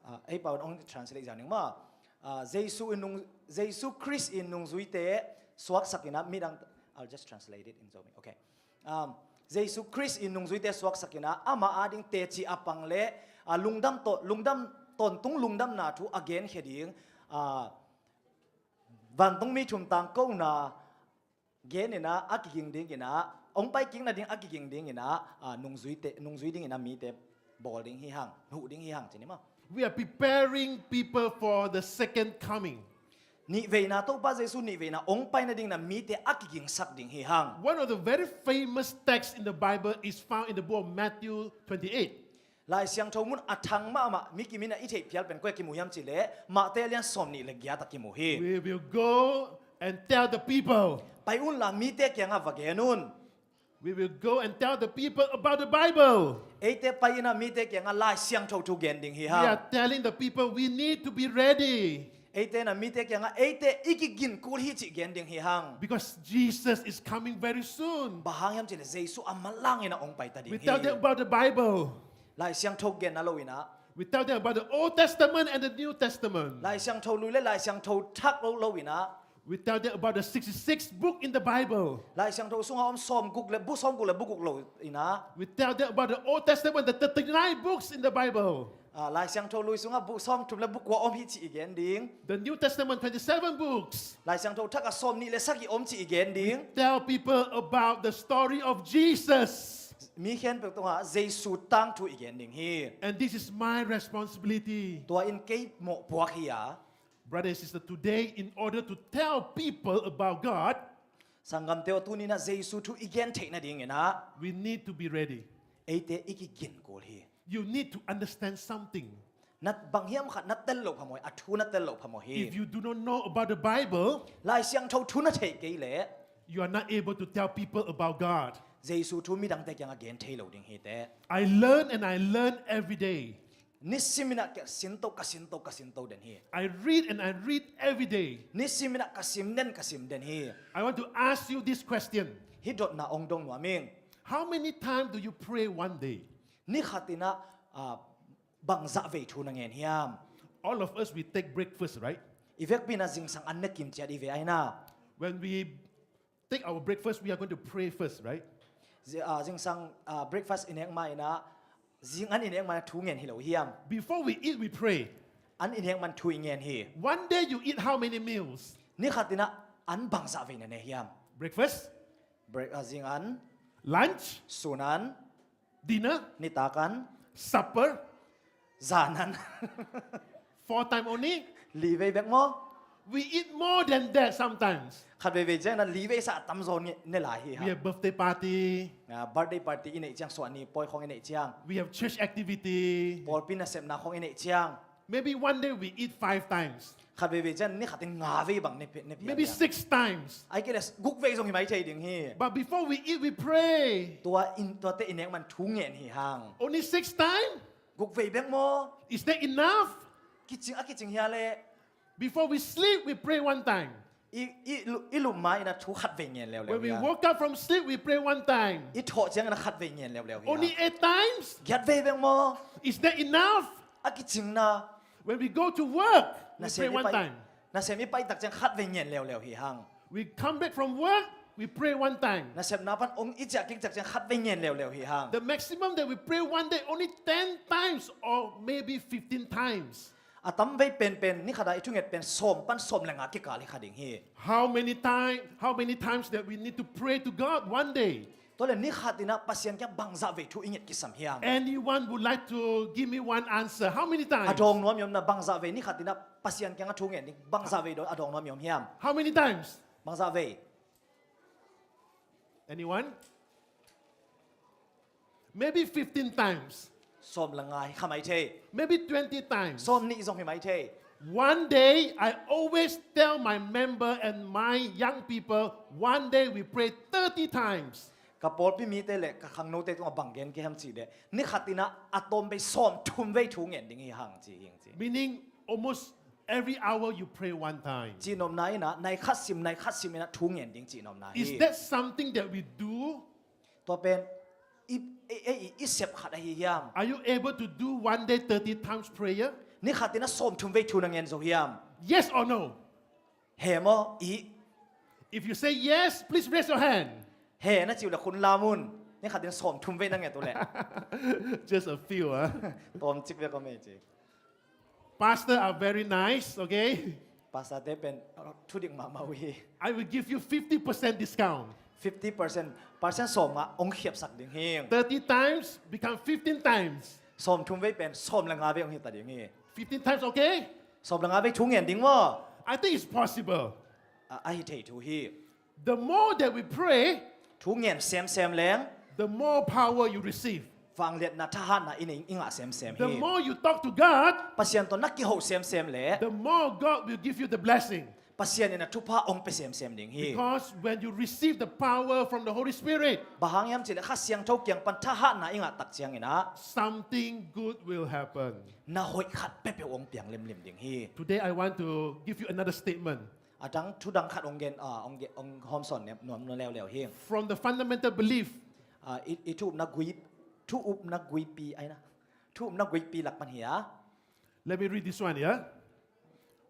Ah, ei pau in hong translate ziau ning maw. Ah, Jesu in nung, Jesu Khrist in nungzuite suaksak in ah midang, I'll just translate it in Zomi. Okay. Um, Jesu Khrist in nungzuite suaksak in ah, amah ading teci a pang le, ah, lungdam taw-, lungdam, tawntung lungdamna thu a genkhia ding, ah, vantungmi thum tangkona gen in ah, a kiging ding in ah, hong paikik nading a kiging ding in ah, ah, nungzuite, nungzui ding in ah mite bawl ding hi hang, huh ding hi hang ci ni maw. We are preparing people for the second coming. Nihveina, Topa Jesu nihveina hong pai nading in ah mite a kigingsak ding hi hang. One of the very famous texts in the Bible is found in the book of Matthew twenty-eight. Lai Siangtho mun a thang mahmah, mi kim in ah i theih phial pen koi ah kimu hiam cih leh, Mate a lian sawmnih le giat ah kimu hi. We will go and tell the people. Pai unla mite kiangah va gen un. We will go and tell the people about the Bible. Eite pai in ah mite kiangah Lai Siangtho thu gen ding hi hang. We are telling the people we need to be ready. Eite in ah mite kiangah eite i kigin kul hi cih gen ding hi hang. Because Jesus is coming very soon. Bang hang hiam cih leh Jesu a manlang in ah hong pai ta ding hi. We tell them about the Bible. Lai Siangtho genna lo in ah. We tell them about the Old Testament and the New Testament. Lai Siangtho Lui le Lai Siangtho Thak lo lo in ah. We tell them about the sixty-six book in the Bible. Lai Siangtho sungah om sawmguk le bu sawmguk le bu guk lo in ah. We tell them about the Old Testament, the thirty-nine books in the Bible. Ah, Lai Siangtho Lui sungah bu sawmthum le bu kua om hi cih i gen ding. The New Testament, twenty-seven books. Lai Siangtho Thak ah sawmnih le sagih om cih i gen ding. We tell people about the story of Jesus. Mi khempeuh tungah Jesu tangthu i gen ding hi. And this is my responsibility. Tua in kei mawhpuak hi a. Brother and sister, today, in order to tell people about God, sanggamte aw, tuni-in ah Jesu thu i gen theih nading in ah, we need to be ready. Eite i kigin kul hi. You need to understand something. Na bang hiam khat na tel loh phamawh hi, a thu na tel loh phamawh hi. If you do not know about the Bible, Lai Siangtho thu na theih kei leh, you are not able to tell people about God. Jesu thu midangte kiangah gen thei lo ding hi teh. I learn and I learn every day. Nisim in ah ka sinto, ka sinto, ka sinto den hi. I read and I read every day. Nisim in ah ka sim den, ka sim den hi. I want to ask you this question. Hih dotna hong dong nuam ing. How many times do you pray one day? Ni khat in ah, ah, bangzah vei thu na ngen hiam? All of us, we take breakfast, right? I vekpi in ah zingsang an ne kimciat i ve ai na. When we take our breakfast, we are going to pray first, right? Zi-, ah, zingsang, ah, breakfast i nek ma in ah, zing an i nek ma in ah thu ngen hi lo hiam? Before we eat, we pray. An i nek ma in thu i ngen hi. One day you eat how many meals? Ni khat in ah an bangzah vei na ne hiam? Breakfast. Break-, ah, zing an. Lunch. Sun an. Dinner. Nitak an. Supper. Zan an. Four time only. Li vei bek maw? We eat more than that sometimes. Khat veivei ciang in ah li vei sa a tamzaw ne, ne lai hi hang. We have birthday party. Ah, birthday party i neih ciang, suahni pawi khawng i neih ciang. We have church activity. Pawlpi nasepna khawng i neih ciang. Maybe one day we eat five times. Khat veivei ciang ni khat in nga vei bang ne phi-, ne phial hiam? Maybe six times. Ahih kei leh guk vei zong hi mai thei ding hi. But before we eat, we pray. Tua in, tuate i nek ma in thu ngen hi hang. Only six times? Guk vei bek maw? Is that enough? Kicing, a kicing hia leh? Before we sleep, we pray one time. I, i lu-, i lup ma in ah thu khat vei ngen leuleu hia? When we woke up from sleep, we pray one time. I thawh ciang in ah khat vei ngen leuleu hia? Only eight times? Giat vei bek maw? Is that enough? A kicing na. When we go to work, we pray one time. Nasem i pai, nasem i pai tak ciang khat vei ngen leuleu hi hang. We come back from work, We pray one time. Nasepna pan hong i ciah kik ciang khat vei ngen leuleu hi hang. The maximum that we pray one day, only ten times or maybe fifteen times. A tam vei penpen ni khat ah i thunget pen sawm pan sawm le nga kikal hi kha ding hi. How many time, how many times that we need to pray to God one day? Tua leh ni khat in ah Pasian kiang bangzah vei thu i nget kisam hiam? Anyone would like to give me one answer? How many times? A dawng nuam i om na, bangzah vei ni khat in ah Pasian kiang a thu ngen ding, bangzah vei a dawng nuam i om hiam? How many times? Bangzah vei? Anyone? Maybe fifteen times. Sawm le nga hi kha mai thei. Maybe twenty times. Sawm nih zong hi mai thei. One day, I always tell my member and my young people, one day we pray thirty times. Ka pawlpi mite le ka khangnote tungah bang gen ka hiam cih leh, ni khat in ah a tawm vei sawm thum vei thu ngen ding hi hang ci hi hang ci. Meaning, almost every hour you pray one time. Cihnopna in ah, nai khat sim, nai khat sim in ah thu ngen ding cihnopna hi. Is that something that we do? Tua pen i, i, i, i sep khat ahi hiam? Are you able to do one day thirty times prayer? Ni khat in ah sawm thum vei thu na ngen zo hiam? Yes or no? He maw, i? If you say yes, please raise your hand. He na ci uh leh khun lam un. Ni khat in ah sawm thum vei na nget uh leh. Just a few, ah. Tawmcik vek om ei ci. Pastor are very nice, okay? Pastor te pen, uh, thudik mahmah uh hi. I will give you fifty percent discount. Fifty percent, percent sawm nga hong khiapsak ding hi. Thirty times become fifteen times. Sawm thum vei pen sawm le nga vei hong hi ta ding hi. Fifteen times, okay? Sawm le nga vei thu ngen ding maw? I think it's possible. A, ahi thei thu hi. The more that we pray, thu ngen semsem leng, the more power you receive. Vangliatna thahatna i nei, i ngah semsem hi. The more you talk to God, Pasian tawh na kiho semsem leh, the more God will give you the blessing. Pasian in ah thupha hong pia semsem ding hi. Because when you receive the power from the Holy Spirit, bang hang hiam cih leh Kha Siangtho kiang pan thahatna i ngah tak ciangin ah, something good will happen. Na hoih khat peuhpeuh hong piang limlim ding hi. Today I want to give you another statement. A dang, thu dang khat hong gen, ah, hong gen, hong hawmsawn nuam nuam leuleu hi. From the fundamental belief. Ah, i, i thu upna gui, thu upna guipi, ai na. Thu upna guipi lak pan hi a. Let me read this one, yeah?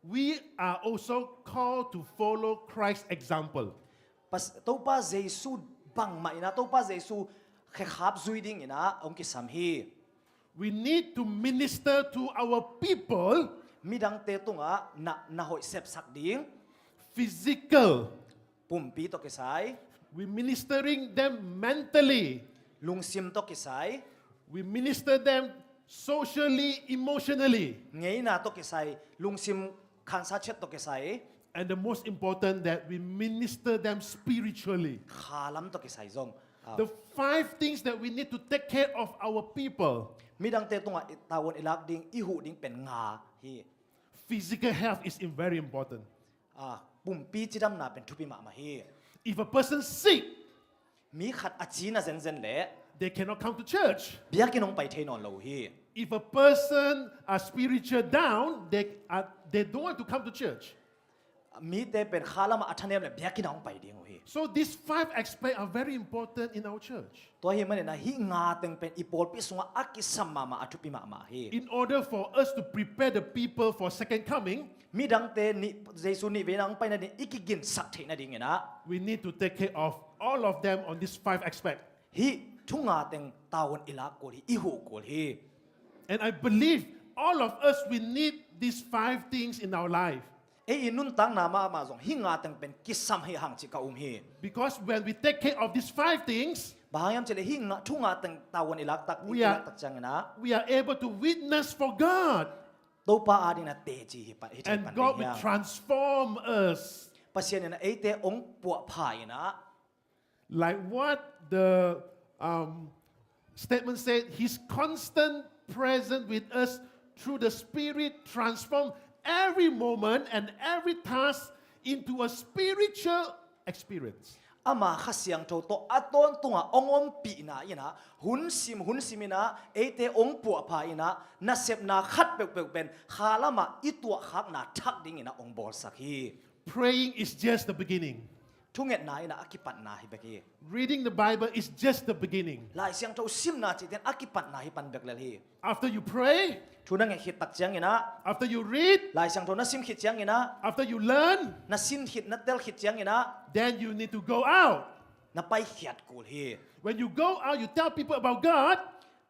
We are also called to follow Christ's example. Pas-, Topa Jesu bangmah in ah, Topa Jesu khekhap zui ding in ah hong kisam hi. We need to minister to our people. Midangte tungah na, na hoih sepsak ding. Physical. Pumpi tawh kisai. We ministering them mentally. Lungsim tawh kisai. We minister them socially, emotionally. Ngeina tawh kisai, lungsim khansa chet tawh kisai. And the most important that we minister them spiritually. Khalam tawh kisai zong. Ah. The five things that we need to take care of our people. Midangte tungah i tavuan i lak ding, i huh ding pen nga hi. Physical health is in very important. Ah, pumpi cidamna pen thupi mahmah hi. If a person sick, mi khat a cina zenzen leh, they cannot come to church. Biakinn hong pai thei nawn lo uh hi. If a person are spiritual down, they are, they don't want to come to church. Mite pen khalam ah a thanem leh biakinn ah hong pai ding uh hi. So these five aspects are very important in our church. Tua ahih manin ah hih nga teng pen i pawlpi sungah a kisam mahmah, a thupi mahmah hi. In order for us to prepare the people for second coming, midangte nih, Jesu nihveina hong paina ding i kiginsak theih nadingin ah, we need to take care of all of them on this five aspect. Hih thu nga teng tavuan i lak kul hi, i huh kul hi. And I believe all of us, we need these five things in our life. Ei i nuntakna mahmah zong hih nga teng pen kisam hi hang cih ka um hi. Because when we take care of these five things, bang hang hiam cih leh hih nga, thu nga teng tavuan i lak tak, we i are, lak tak ciangin ah, we are able to witness for God. Topa adingin ah teci hi pa, hi thei pan ding hi hang. And God will transform us. Pasian in ah eite hong puahpha in ah, like what the, um, statement said, His constant presence with us through the Spirit transform every moment and every task into a spiritual experience. Ama Kha Siangtho tawh a tawntungah hong ompihna in ah, hun sim, hun sim in ah, eite hong puahpha in ah, nasepna khat peuhpeuh pen khalam ah i tuahkhakna thak dingin ah hong bawlsak hi. Praying is just the beginning. Thungetna in ah a kipatna hi bek hi. Reading the Bible is just the beginning. Lai Siangtho simna cihte in a kipatna hi pan bek lel hi. After you pray, thu na nget khit tak ciangin ah, after you read, Lai Siangtho na sim khit ciangin ah, after you learn, na sin khit, na tel khit ciangin ah, then you need to go out. Na paikhiat kul hi. When you go out, you tell people about God.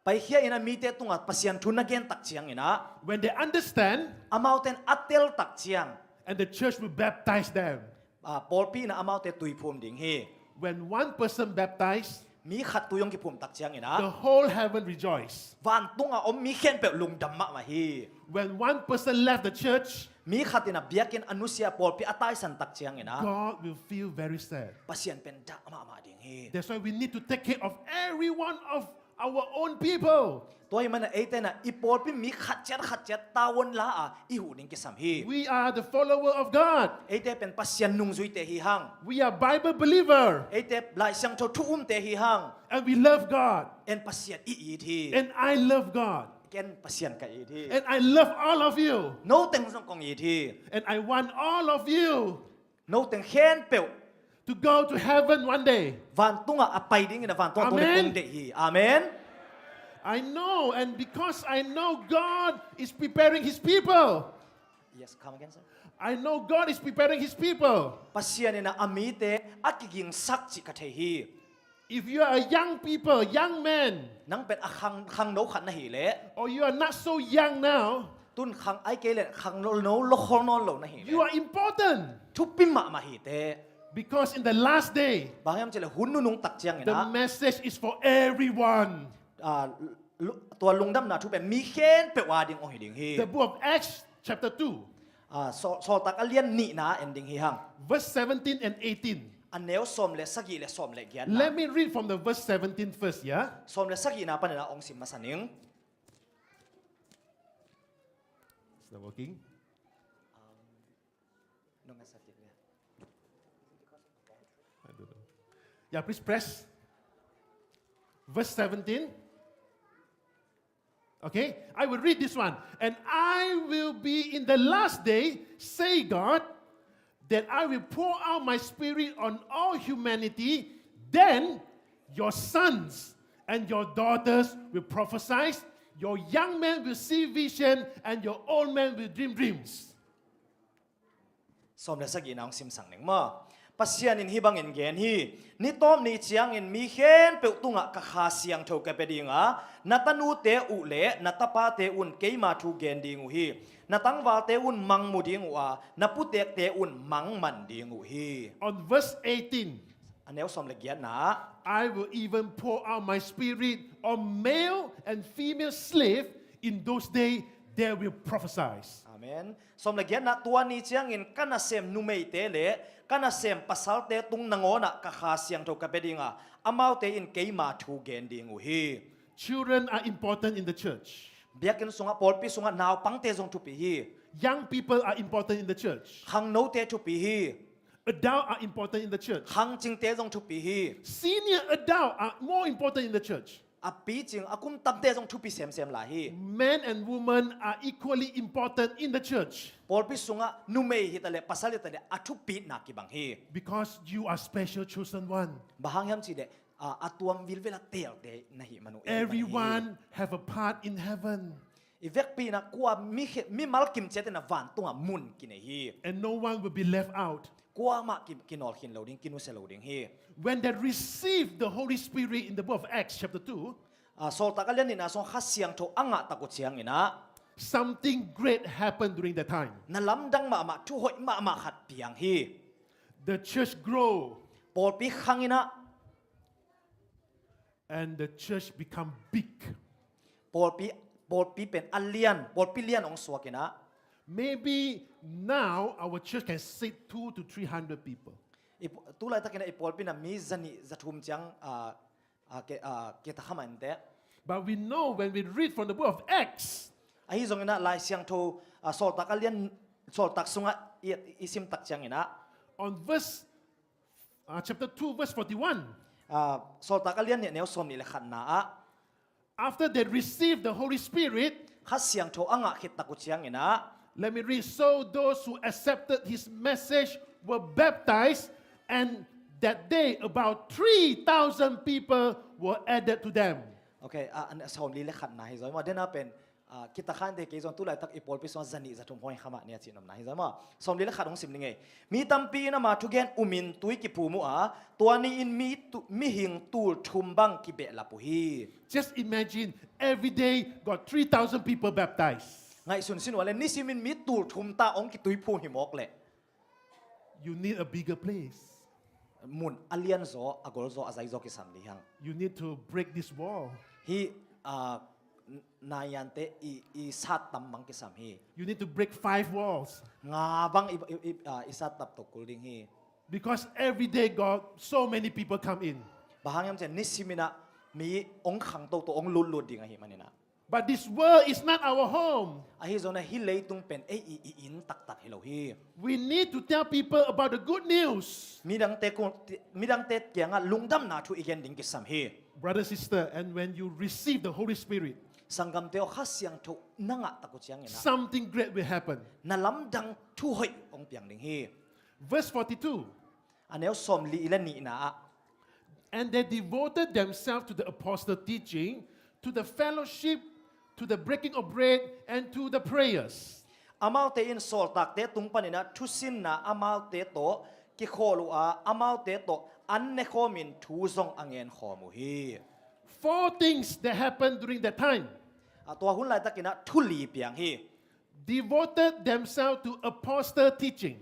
Paikhia in ah mite tungah Pasian thu na gen tak ciangin ah, when they understand, amaute in a tel tak ciang, and the church will baptize them. Ah, pawlpi in ah amaute tuiphum ding hi. When one person baptized, mi khat tui hong kiphum tak ciangin ah, the whole heaven rejoice. Vantungah om mi khempeuh lungdam mahmah hi. When one person left the church, mi khat in ah biakinn a nusia, pawlpi a taisan tak ciangin ah, God will feel very sad. Pasian pen dah mahmah ding hi. That's why we need to take care of every one of our own people. Tua ahih manin ah eite in ah i pawlpi mi khat ciat khat ciat tavuan la a i huh ding kisam hi. We are the follower of God. Eite pen Pasian nungzuite hi hang. We are Bible believer. Eite Lai Siangtho thu umte hi hang. And we love God. En Pasian i it hi. And I love God. Ken Pasian ka it hi. And I love all of you. No teng zong kong it hi. And I want all of you, no teng khempeuh, to go to heaven one day. Vantungah a pai dingin ah vantungah tung ding kong deih hi. Amen. I know, and because I know God is preparing His people. Yes, come again, sir. I know God is preparing His people. Pasian in ah a mite a kigingsak cih ka thei hi. If you are a young people, young man, nang pen a khang, khangno khat na hih leh, or you are not so young now, tun khang ahih kei leh khangno lo, lokhol nawn lo na hih leh, you are important. Thupi mahmah hi teh. Because in the last day, bang hiam cih leh hun nunung tak ciangin ah, the message is for everyone. Ah, lu-, tua lungdamna thu pen mi khempeuh a ding hong hi ding hi. The book of Acts chapter two. Ah, Saw-, Sawltak a lian nihna en ding hi hang. Verse seventeen and eighteen. A neu sawm le sagih le sawm le giatna. Let me read from the verse seventeen first, yeah? Sawm le sagihna panin ah hong sim masa ning. It's not working. I don't know. Yeah, please press. Verse seventeen. Okay, I will read this one. "And I will be in the last day, say God, that I will pour out my spirit on all humanity. Then your sons and your daughters will prophesy, your young men will see vision, and your old men will dream dreams." Sawm le sagihna hong simsak ning maw. Pasian in hih bangin gen hi. Ni tawp ni ciangin mi khempeuh tungah ka Kha Siangtho ka pia ding a, na tanute uh le na tapate un keima thu gen ding uh hi. Na tangvalte un mang mu ding uh a, na putekte un mang man ding uh hi. On verse eighteen. A neu sawm le giatna ah, "I will even pour out my spirit on male and female slave. In those days they will prophesy." Amen. Sawm le giatna, "Tua ni ciangin ka nasem numeite le ka nasem pasalte tung nangawn ah ka Kha Siangtho ka pia ding a, amaute in keima thu gen ding uh hi." Children are important in the church. Biakinn sungah, pawlpi sungah naupangte zong thupi hi. Young people are important in the church. Khangnote thupi hi. Adult are important in the church. Khangcingte zong thupi hi. Senior adult are more important in the church. A picing, a kum tamte zong thupi semsem lai hi. Men and women are equally important in the church. Pawlpi sungah numei hi ta leh, pasal hi ta leh, a thupina kibang hi. Because you are special chosen one. Bang hang hiam cih leh, a, a tuam vilvel a teelte na hih man uh, eh, man hi. Everyone have a part in heaven. I vekpi in ah kua mi khe-, mimal kim ciat in ah vantungah mun kinei hi. And no one will be left out. Kuamah ki, kinawl khin lo ding, kinusia lo ding hi. When they receive the Holy Spirit in the book of Acts chapter two, ah, Sawltak a lian nihna sung Kha Siangtho a ngah tak uh ciangin ah, something great happened during that time. Na lamdang mahmah, thuhoih mahmah khat piang hi. The church grow. Pawlpi khang in ah. And the church become big. Pawlpi, pawlpi pen a lian, pawlpi lian hong suak in ah. Maybe now our church can seat two to three hundred people. I paw-, tu laitakin ah i pawlpi in ah mi zanih zathum ciang, ah, ah, ke, ah, ke ta kha mah inteh. But we know when we read from the book of Acts, ahi zongin ah Lai Siangtho, ah, Sawltak a lian, Sawltak sungah i, i sim tak ciangin ah, on verse, ah, chapter two, verse forty-one. Ah, Sawltak a lian nih, a neu sawm nih le khatna ah, after they received the Holy Spirit, Kha Siangtho a ngah khit tak uh ciangin ah, let me read. So those who accepted his message were baptized, and That day, about three thousand people were added to them. Okay, a, a, sawmli le khatna hi zaw maw, dena pen, a, kitakhan te kei zong tulaitak i pawlpi sungah zanih zathum hong hi kha mah ni a cih nopna hi zaw maw. Sawmli le khat hong sim ni ngei. Mi tampi in ama thugen umin tui kiphum uh a, tua ni-in mi tu, mihing tul thum bang kibehlap uh hi. Just imagine, every day got three thousand people baptized. Ngaihsun sin uh a le, nisimin mi tul thum ta hong kituiphum hi mawk leh. You need a bigger place. Mun a lianzaw, a golzaw, a zaizaw kisam ding hi hang. You need to break this wall. Hih, a, n-, naiante i, i sat tam bang kisam hi. You need to break five walls. Nga bang i, i, i, a, i sat tam to kul ding hi. Because every day got so many people come in. Bang hang hiam cih leh nisimin ah mi hong khang toto, hong lutlut ding ahih manin ah. But this world is not our home. Ahi zongin ah hih leitung pen ei i, i inn taktak hi lo hi. We need to tell people about the good news. Midangte kung, midangte kiangah lungdamna thu i gen ding kisam hi. Brother, sister, and when you receive the Holy Spirit, sanggamte aw, Kha Siangtho na ngah tak uh ciangin ah, something great will happen. Na lamdang thu hoih hong piang ding hi. Verse forty-two. A neu sawmli le nihna ah. And they devoted themselves to the apostle teaching, to the fellowship, to the breaking of bread, and to the prayers. Amaute in sawltakte tung panin ah thusinna amaute tawh kikhawl uh a, amaute tawh an nekhawmin thu zong a ngenkhawm uh hi. Four things that happened during that time. A, tua hun laitakin ah thu li piang hi. Devoted themselves to apostle teaching.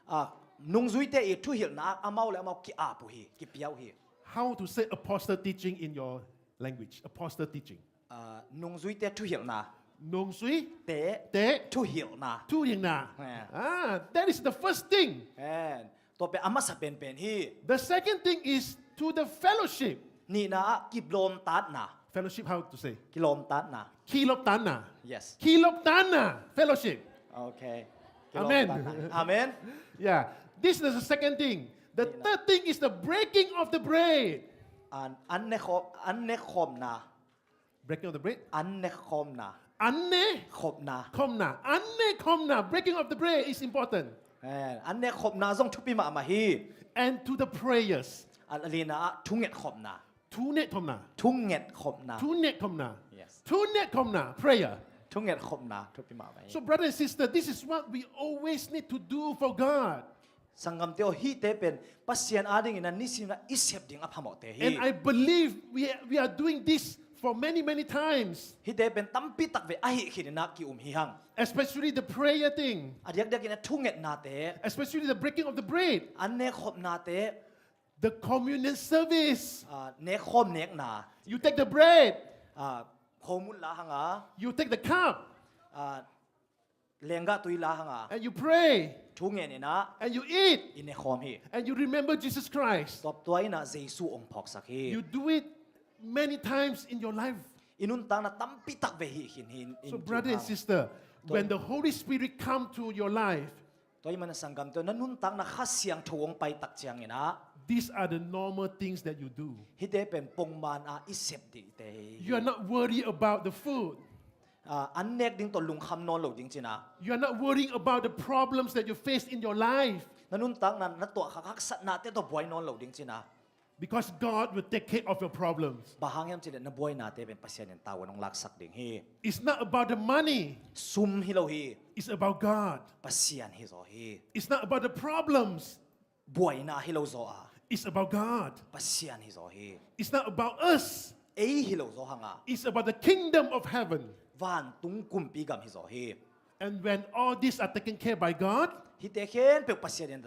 A, nungzuite i thuhilhna ah amau le amau ki-ap uh hi, kipia uh hi. How to say apostle teaching in your language? Apostle teaching. A, nungzuite thuhilhna. Nungzui? Te. Te. Thuhilhna. Thuhilhna. Eh. Ah, that is the first thing. Eh. Tua pen a masa penpen hi. The second thing is to the fellowship. Nihna ah kilawmtatna. Fellowship, how to say? Kilawmtatna. Kilawmtatna. Yes. Kilawmtatna. Fellowship. Okay. Amen. Kilawmtatna. Amen. Yeah. This is the second thing. The third thing is the breaking of the bread. An, an nekhawm, an nekhawmna. Breaking of the bread. An nekhawmna. An ne. Khawmna. Khawmna. An nekhawmna. Breaking of the bread is important. Eh, an nekhawmna zong thupi mahmah hi. And to the prayers. A lina ah thungetkhawmna. Thunetkhawmna. Thungetkhawmna. Thunetkhawmna. Yes. Thunetkhawmna. Prayer. Thungetkhawmna thupi mahmah hi. So, brother and sister, this is what we always need to do for God. Sanggamte aw, hihte pen Pasian adingin ah nisim ah i sep ding a phamawhte hi. And I believe we, we are doing this for many, many times. Hihte pen tampi tak vei ahi khin in ah ki-um hi hang. Especially the prayer thing. A diakdiakin ah thungetnate. Especially the breaking of the bread. An nekhawmnate. The communion service. Ah, nekhawm nekna. You take the bread. Ah, khomun la hang a. You take the cup. Ah, lenggah tui la hang a. And you pray. Thu ngen in ah. And you eat. I nekhawm hi. And you remember Jesus Christ. Tua, tua in ah Jesu hong phawksak hi. You do it many times in your life. I nuntakna tampi tak vei hi khin hi in. So, brother and sister, when the Holy Spirit come to your life, tua ahih manin ah sanggamte aw, na nuntakna Kha Siangtho hong pai tak ciangin ah, these are the normal things that you do. Hihte pen pongman a i sep dingte hi. You are not worried about the food. Ah, an nek ding tawh lungkham nawn lo ding cin ah. You are not worrying about the problems that you face in your life. Na nuntakna na tuahkhak haksatnate tawh buai nawn lo ding cin ah. Because God will take care of your problems. Bang hang hiam cih leh na buainate pen Pasian in tavuan hong laksak ding hi. It's not about the money. Sum hi lo hi. It's about God. Pasian hi zaw hi. It's not about the problems. Buaina hi lo zaw a. It's about God. Pasian hi zaw hi. It's not about us. Ei hi lo zaw hang a. It's about the kingdom of heaven. Vantung kumpi gam hi zaw hi. And when all these are taken care by God, hihte khempeuh Pasian in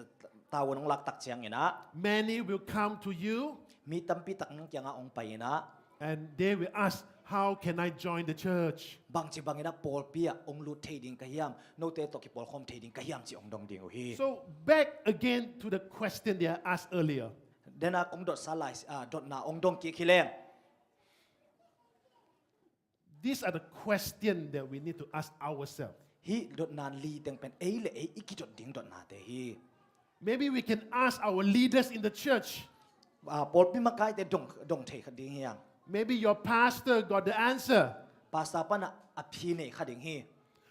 tavuan hong lak tak ciangin ah, many will come to you. Mi tampi tak nang kiangah hong pai in ah. And they will ask, "How can I join the church?" Bangci bangin ah pawlpi ah hong lut thei ding ka hiam, note tawh kipawlkhawm thei ding ka hiam, ci hong dong ding uh hi. So back again to the question they asked earlier. Dena kong dotsa lai, ah, dotna hong dong kik hi leng. These are the question that we need to ask ourselves. Hih dotna li teng pen ei le ei i kidot ding dotnate hi. Maybe we can ask our leaders in the church. Ah, pawlpi makaite dong, dong thei kha ding hi hang. Maybe your pastor got the answer. Pastor pan ah a phi nei kha ding hi.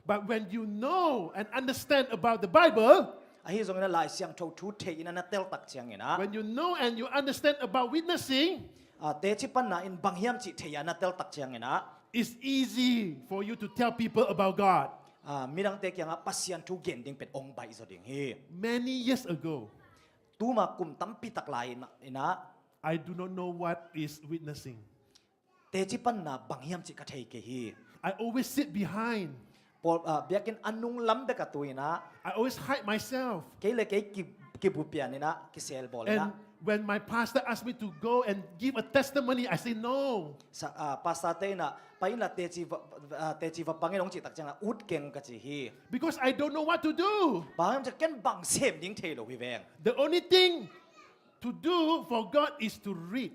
But when you know and understand about the Bible, Ahi zongin ah Lai Siangtho thu thei in ah na tel tak ciangin ah, when you know and you understand about witnessing, ah, teci panna in bang hiam cih thei a na tel tak ciangin ah, it's easy for you to tell people about God. Ah, midangte kiangah Pasian thu gen ding pen ong baih zaw ding hi. Many years ago, Tuma kum tampi tak lai in ah, in ah, I do not know what is witnessing. Teci panna bang hiam cih ka thei kei hi. I always sit behind. Pawl, ah, biakinn a nung lam bek a tu in ah, I always hide myself. Kei le kei ki, kibu pian in ah, kisel bawl in ah. And when my pastor asked me to go and give a testimony, I say no. Sa, ah, pastor te in ah, pai in la teci va, ah, teci va bang in ong cih tak ciangin ah, ut keng ka ci hi. Because I don't know what to do. Bang hiam cih ken bang sem ding thei lo hi veng. The only thing to do for God is to read.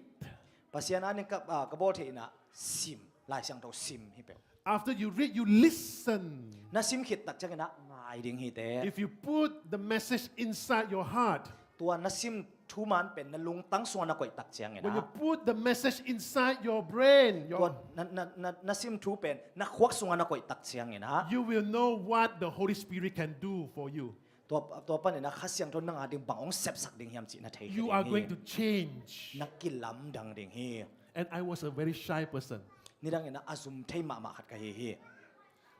Pasian ading ka, ah, ka bawl theih in ah sim, Lai Siangtho sim hi peuh. After you read, you listen. Na sim khit tak ciangin ah ngai ding hi teh. If you put the message inside your heart, Tua na sim thu man pen na lungtang sungah na koih tak ciangin when you ah, put the message inside your brain, tua your, na, na, na, na sim thu pen na khuak sungah na koih tak ciangin ah, you will know what the Holy Spirit can do for you. Tua, tua panin ah Kha Siangtho nang ading bang ong sepsak ding hiam cih na thei kei You ding are hi. Going to change. Na kilamdang ding hi. And I was a very shy person. Nidangin ah a zum thei mahmah khat ka hi hi.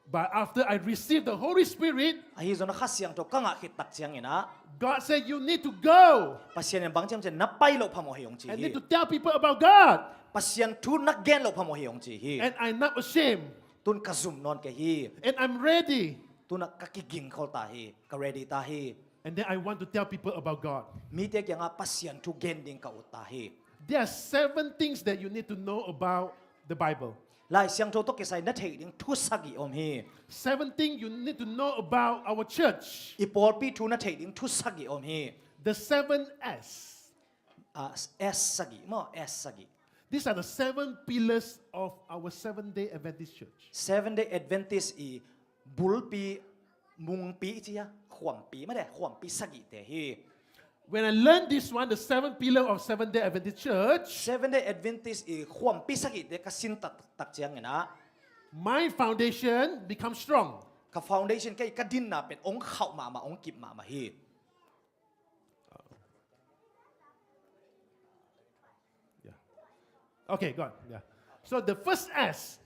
But after I received the Holy Spirit, Ahi zongin ah Kha Siangtho ka ngah khit tak ciangin ah, God said, "You need to go Pasian in bang ci hiam cih leh na pai loh phamawh hi ong ci and hi. Need to tell people about God." Pasian thu na gen loh phamawh hi ong ci hi. And I'm not ashamed. Tun ka zum nawn kei hi. And I'm ready. Tun ah ka kiging khol ta hi. Ka ready ta hi. And then I want to tell people about God. Mite kiangah Pasian thu gen ding ka ut ta hi. There are seven things that you need to know about the Bible. Lai Siangtho tawh kisai na theih ding thu sagih om hi. Seven things you need to know about our church. I pawlpi thu na theih ding thu sagih om hi. The seven S. Ah, S sagih maw, S sagih. These are the seven pillars of our Seventh-day Adventist church. Seventh Day Adventist i bulpi, mungpi i ci a, khuampi mah de, khuampi sagihte hi. When I learned this one, the seven pillar of Seventh-day Adventist church, Seventh Day Adventist i khuampi sagihte ka sin tak, tak ciangin ah, my foundation becomes strong. Ka foundation, kei ka dinna pen ong khauh mahmah, ong kip mahmah hi. Yeah. Okay, God. Yeah. So the first S,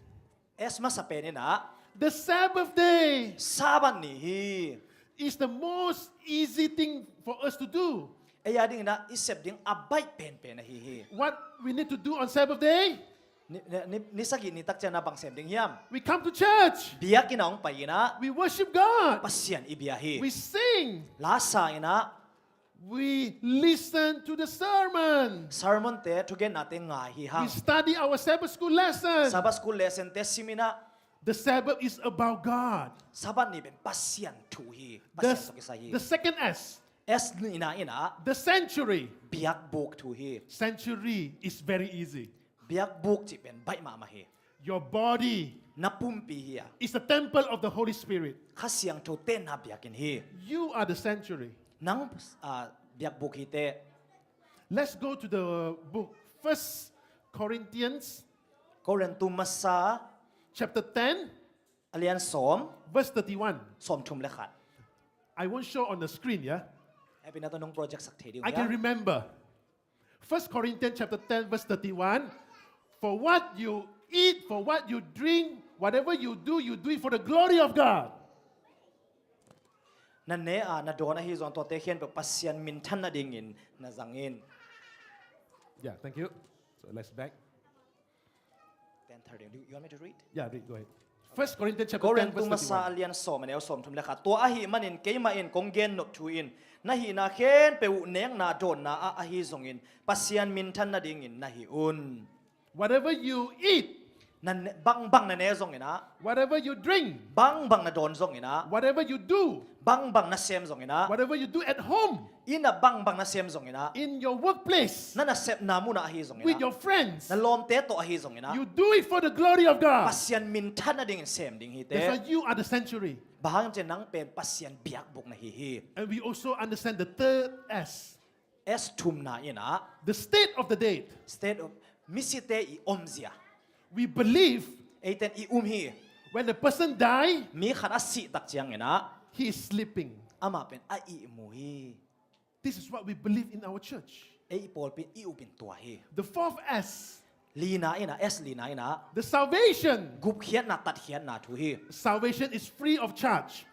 S masa pen in ah, the Sabbath day, Sabbath ni hi. Is the most easy thing for us to do. Ei adingin ah i sep ding a baih penpen ahi hi. What we need to do on Sabbath day? Ni, ni, ni, ni sagih ni tak ciangin ah bang sem ding hiam? We come to church. Biakinn ah ong pai in ah, We worship God. Pasian i bia hi. We sing. La sa in ah, We listen to the sermon. Sermon te, thugennate ngai hi hang. We study our Sabbath school lesson. Sabbath school lesson te sim in ah, The Sabbath is about God. Sabbath ni pen Pasian thu hi. The, Pasian tawh kisai hi. The second S, S ni na in ah, the sanctuary. Biakbuk thu hi. Sanctuary is very easy. Biakbuk cih pen baih mahmah hi. Your body Na pumpi hi a, is the temple of the Holy Spirit. Kha Siangtho tenna biakinn hi. You are the sanctuary. Nang, ah, biakbuk hi teh. Let's go to the book, First Corinthians Korintu masa, chapter ten, a lian sawm, verse thirty-one. sawmthum le khat. I won't show on the screen, yeah? Happy na to nong project sak thei ding. I can remember. First Corinthians chapter ten, verse thirty-one. For what you eat, for what you drink, whatever you do, you do it for the glory of God. Na ne a, na dawn ahi zong tuate khempeuh Pasian minthan nadingin na zang in. Yeah, thank you. So let's back. Ten thirty. Do you want me to read? Yeah, read, go ahead. First Corinthians chapter ten, Korintu verse masa a thirty-one. Lian sawm a neu sawmthum le khat. Tua ahih manin keimah in kong gen nop thu in, na hihna khempeuh uh nekna dawnna ah ahi zongin Pasian minthan nadingin na hih un. Whatever you eat, Na ne, bangbang na ne zongin ah, whatever you drink, bangbang na dawn zongin ah, whatever you do, bangbang na sem zongin ah, whatever you do at home, inn ah bangbang na sem zongin ah, in your workplace, na nasepna mun ah ahi zongin with ah, your friends, na lawmte tawh ahi zongin ah, you do it for the glory of God. Pasian minthan nadingin sem ding hi teh. That's why you are the sanctuary. Bang hang hiam cih leh nang pen Pasian biakbuk na hi hi. And we also understand the third S, S thumna in ah, the state of the dead. State of, misite i omzia. We believe Eiten i um hi. When the person die, Mi khat a sih tak ciangin ah, he is sleeping. Amah pen a ihmu hi. This is what we believe in our church. Ei pawlpi in i upin tua hi. The fourth S. Lina in ah, S lina in ah. The salvation. Gupkhiatna, tatkhiatna thu hi. Salvation is free of charge.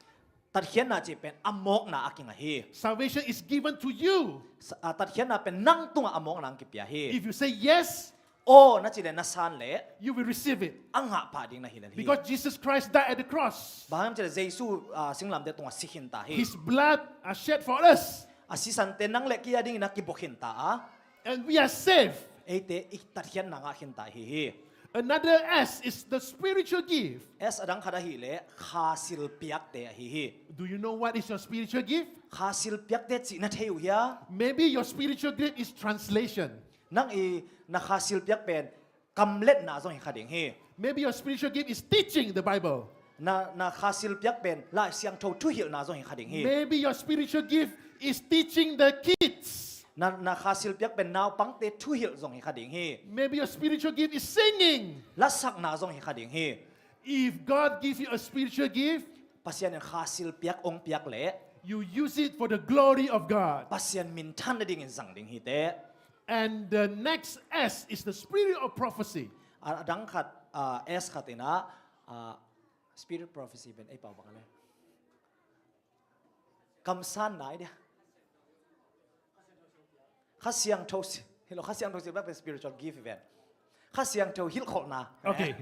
Tatkhiatna cih pen a mawkna a kinga hi. Salvation is given to you. Sa- ah, tatkhiatna pen nang tungah a mawkna ang kipia hi. If you say yes, aw na cih leh na san leh, you will receive it. A ngah pah ding na hi lel hi. Because Jesus Christ died at the cross. Bang hang hiam cih leh Jesu, ah, singlamteh tungah si khinta hi. His blood are shed for us. A sisante nang le kei a dingin a kibok khinta a. And we are saved. Eite i tatkhiatna ngah khinta hi hi. Another S is the spiritual gift. S a dang khat ahih leh kha silpiakte ahi hi. Do you know what is your spiritual gift? Kha silpiakte cih na thei uh hia? Maybe your spiritual gift is translation. Nang i na kha silpiak pen kamletna zong hi kha ding hi. Maybe your spiritual gift is teaching the Bible. Na, na kha silpiak pen Lai Siangtho thuhilhna zong hi kha ding hi. Maybe your spiritual gift is teaching the kids. Na, na kha silpiak pen naupangte thuhilh zong hi kha ding hi. Maybe your spiritual gift is singing. Lasakna zong hi kha ding hi. If God give you a spiritual gift, Pasian in kha silpiak ong piak leh, you use it for the glory of God. Pasian minthan nadingin zang ding hi teh. And the next S is the spirit of prophecy. A, a dang khat, ah, S khat in ah, ah, spirit prophecy pen ei pau bang a le. Kamsanna i dia. Kha Siangtho si, hi lo, Kha Siangtho silpiak pen spiritual gift hi ven. Kha Siangtho hilhkholhna. Okay.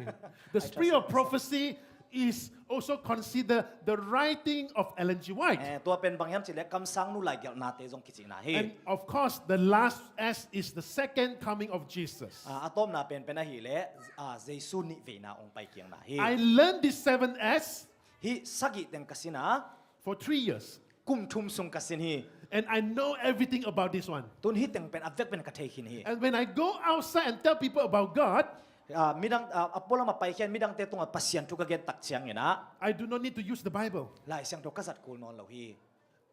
The spirit of prophecy is also considered the writing of Ellen G. White. Eh, tua pen bang hiam cih leh kamsangnu laigelhnate zong kicihna hi. And of course, the last S is the second coming of Jesus. Ah, a tawpna penpen ahih leh, ah, Jesu nihveina ong paikiangna hi. I learned this seven S. Hih sagih teng ka sin a. For three years. Kum thum sung ka sin hi. And I know everything about this one. Tun hih teng pen a vek pen ka thei khin hi. And when I go outside and tell people about God, ah, midang, ah, a pualam a paikhiat midangte tungah Pasian thu ka gen tak ciangin ah, I do not need to use the Bible. Lai Siangtho ka zat kul nawn lo hi.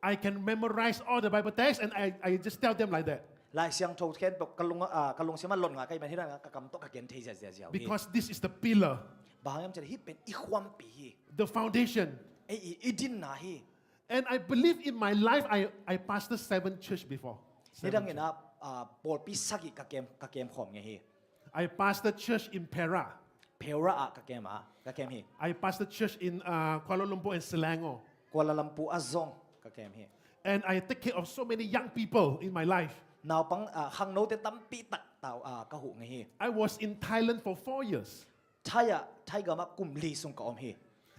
I can memorize all the Bible text and I, I just tell them like that. Lai Siangtho khempeuh ka lung, ah, ka lungsim ah lot ngai ka hih man hi, ka kam tawh ka gen thei ziazia ziau hi. Because this is the pillar. Bang hang hiam cih leh hih pen i khuampi hi. The foundation. Ei i, i dinna hi. And I believe in my life, I, I pastor seven church before. Seven church. Nidangin ah, ah, pawlpi sagih ka kem, ka kem khawm ngei hi. I pastor church in Perak. Perak ah ka kem ah, ka kem hi. I pastor church in, uh, Kuala Lumpur and Selangor. Kuala Lumpur ah zong ka kem hi. And I take care of so many young people in my life. Naupang, ah, khangnote tampi tak tau, ah, ka huh ngei hi. I was in Thailand for four years. Thai ah, Thai gam ah kum li sung ka om hi.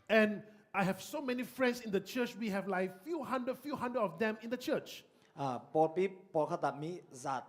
And I have so many friends in the church. We have like few hundred, few hundred of them in the church. Ah, pawlpi, pawlkhat ah mi za,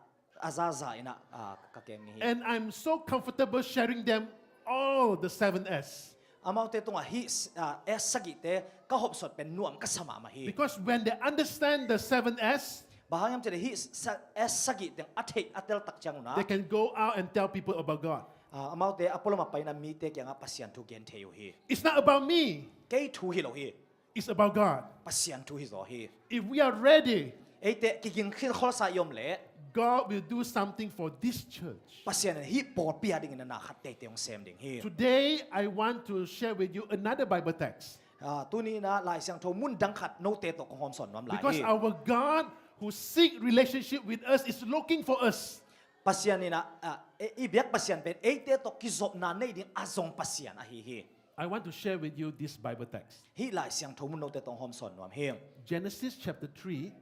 a za za in ah, ah, ka kem ngei hi. And I'm so comfortable sharing them all the seven S. Amaute tungah hih, ah, S sagihte ka hopsot pen nuam ka sa mahmah hi. Because when they understand the seven S, Bang hang hiam cih leh hih sa-, S sagih teng a theih a tel tak ciang un ah, they can go out and tell people about God. Ah, amaute a pualam a pai in ah mite kiangah Pasian thu gen thei uh hi. It's not about me. Kei thu hi lo hi. It's about God. Pasian thu hi zaw hi. If we are ready, eite kiging khin kholsa i om leh, God will do something for this church. Pasian in hih pawlpi a dingin na khat teitei hong sem ding hi. Today, I want to share with you another Bible text. Ah, tuni in ah Lai Siangtho mun dang khat note tawh kong hawmsawn nuam lai hi. Because our God who seek relationship with us is looking for us. Pasian in ah, ah, e, i biak Pasian pen eite tawh kizopna nei ding a zong Pasian ahi hi. I want to share with you this Bible text. Hih Lai Siangtho mun note tawh hawmsawn nuam hi. Genesis chapter three,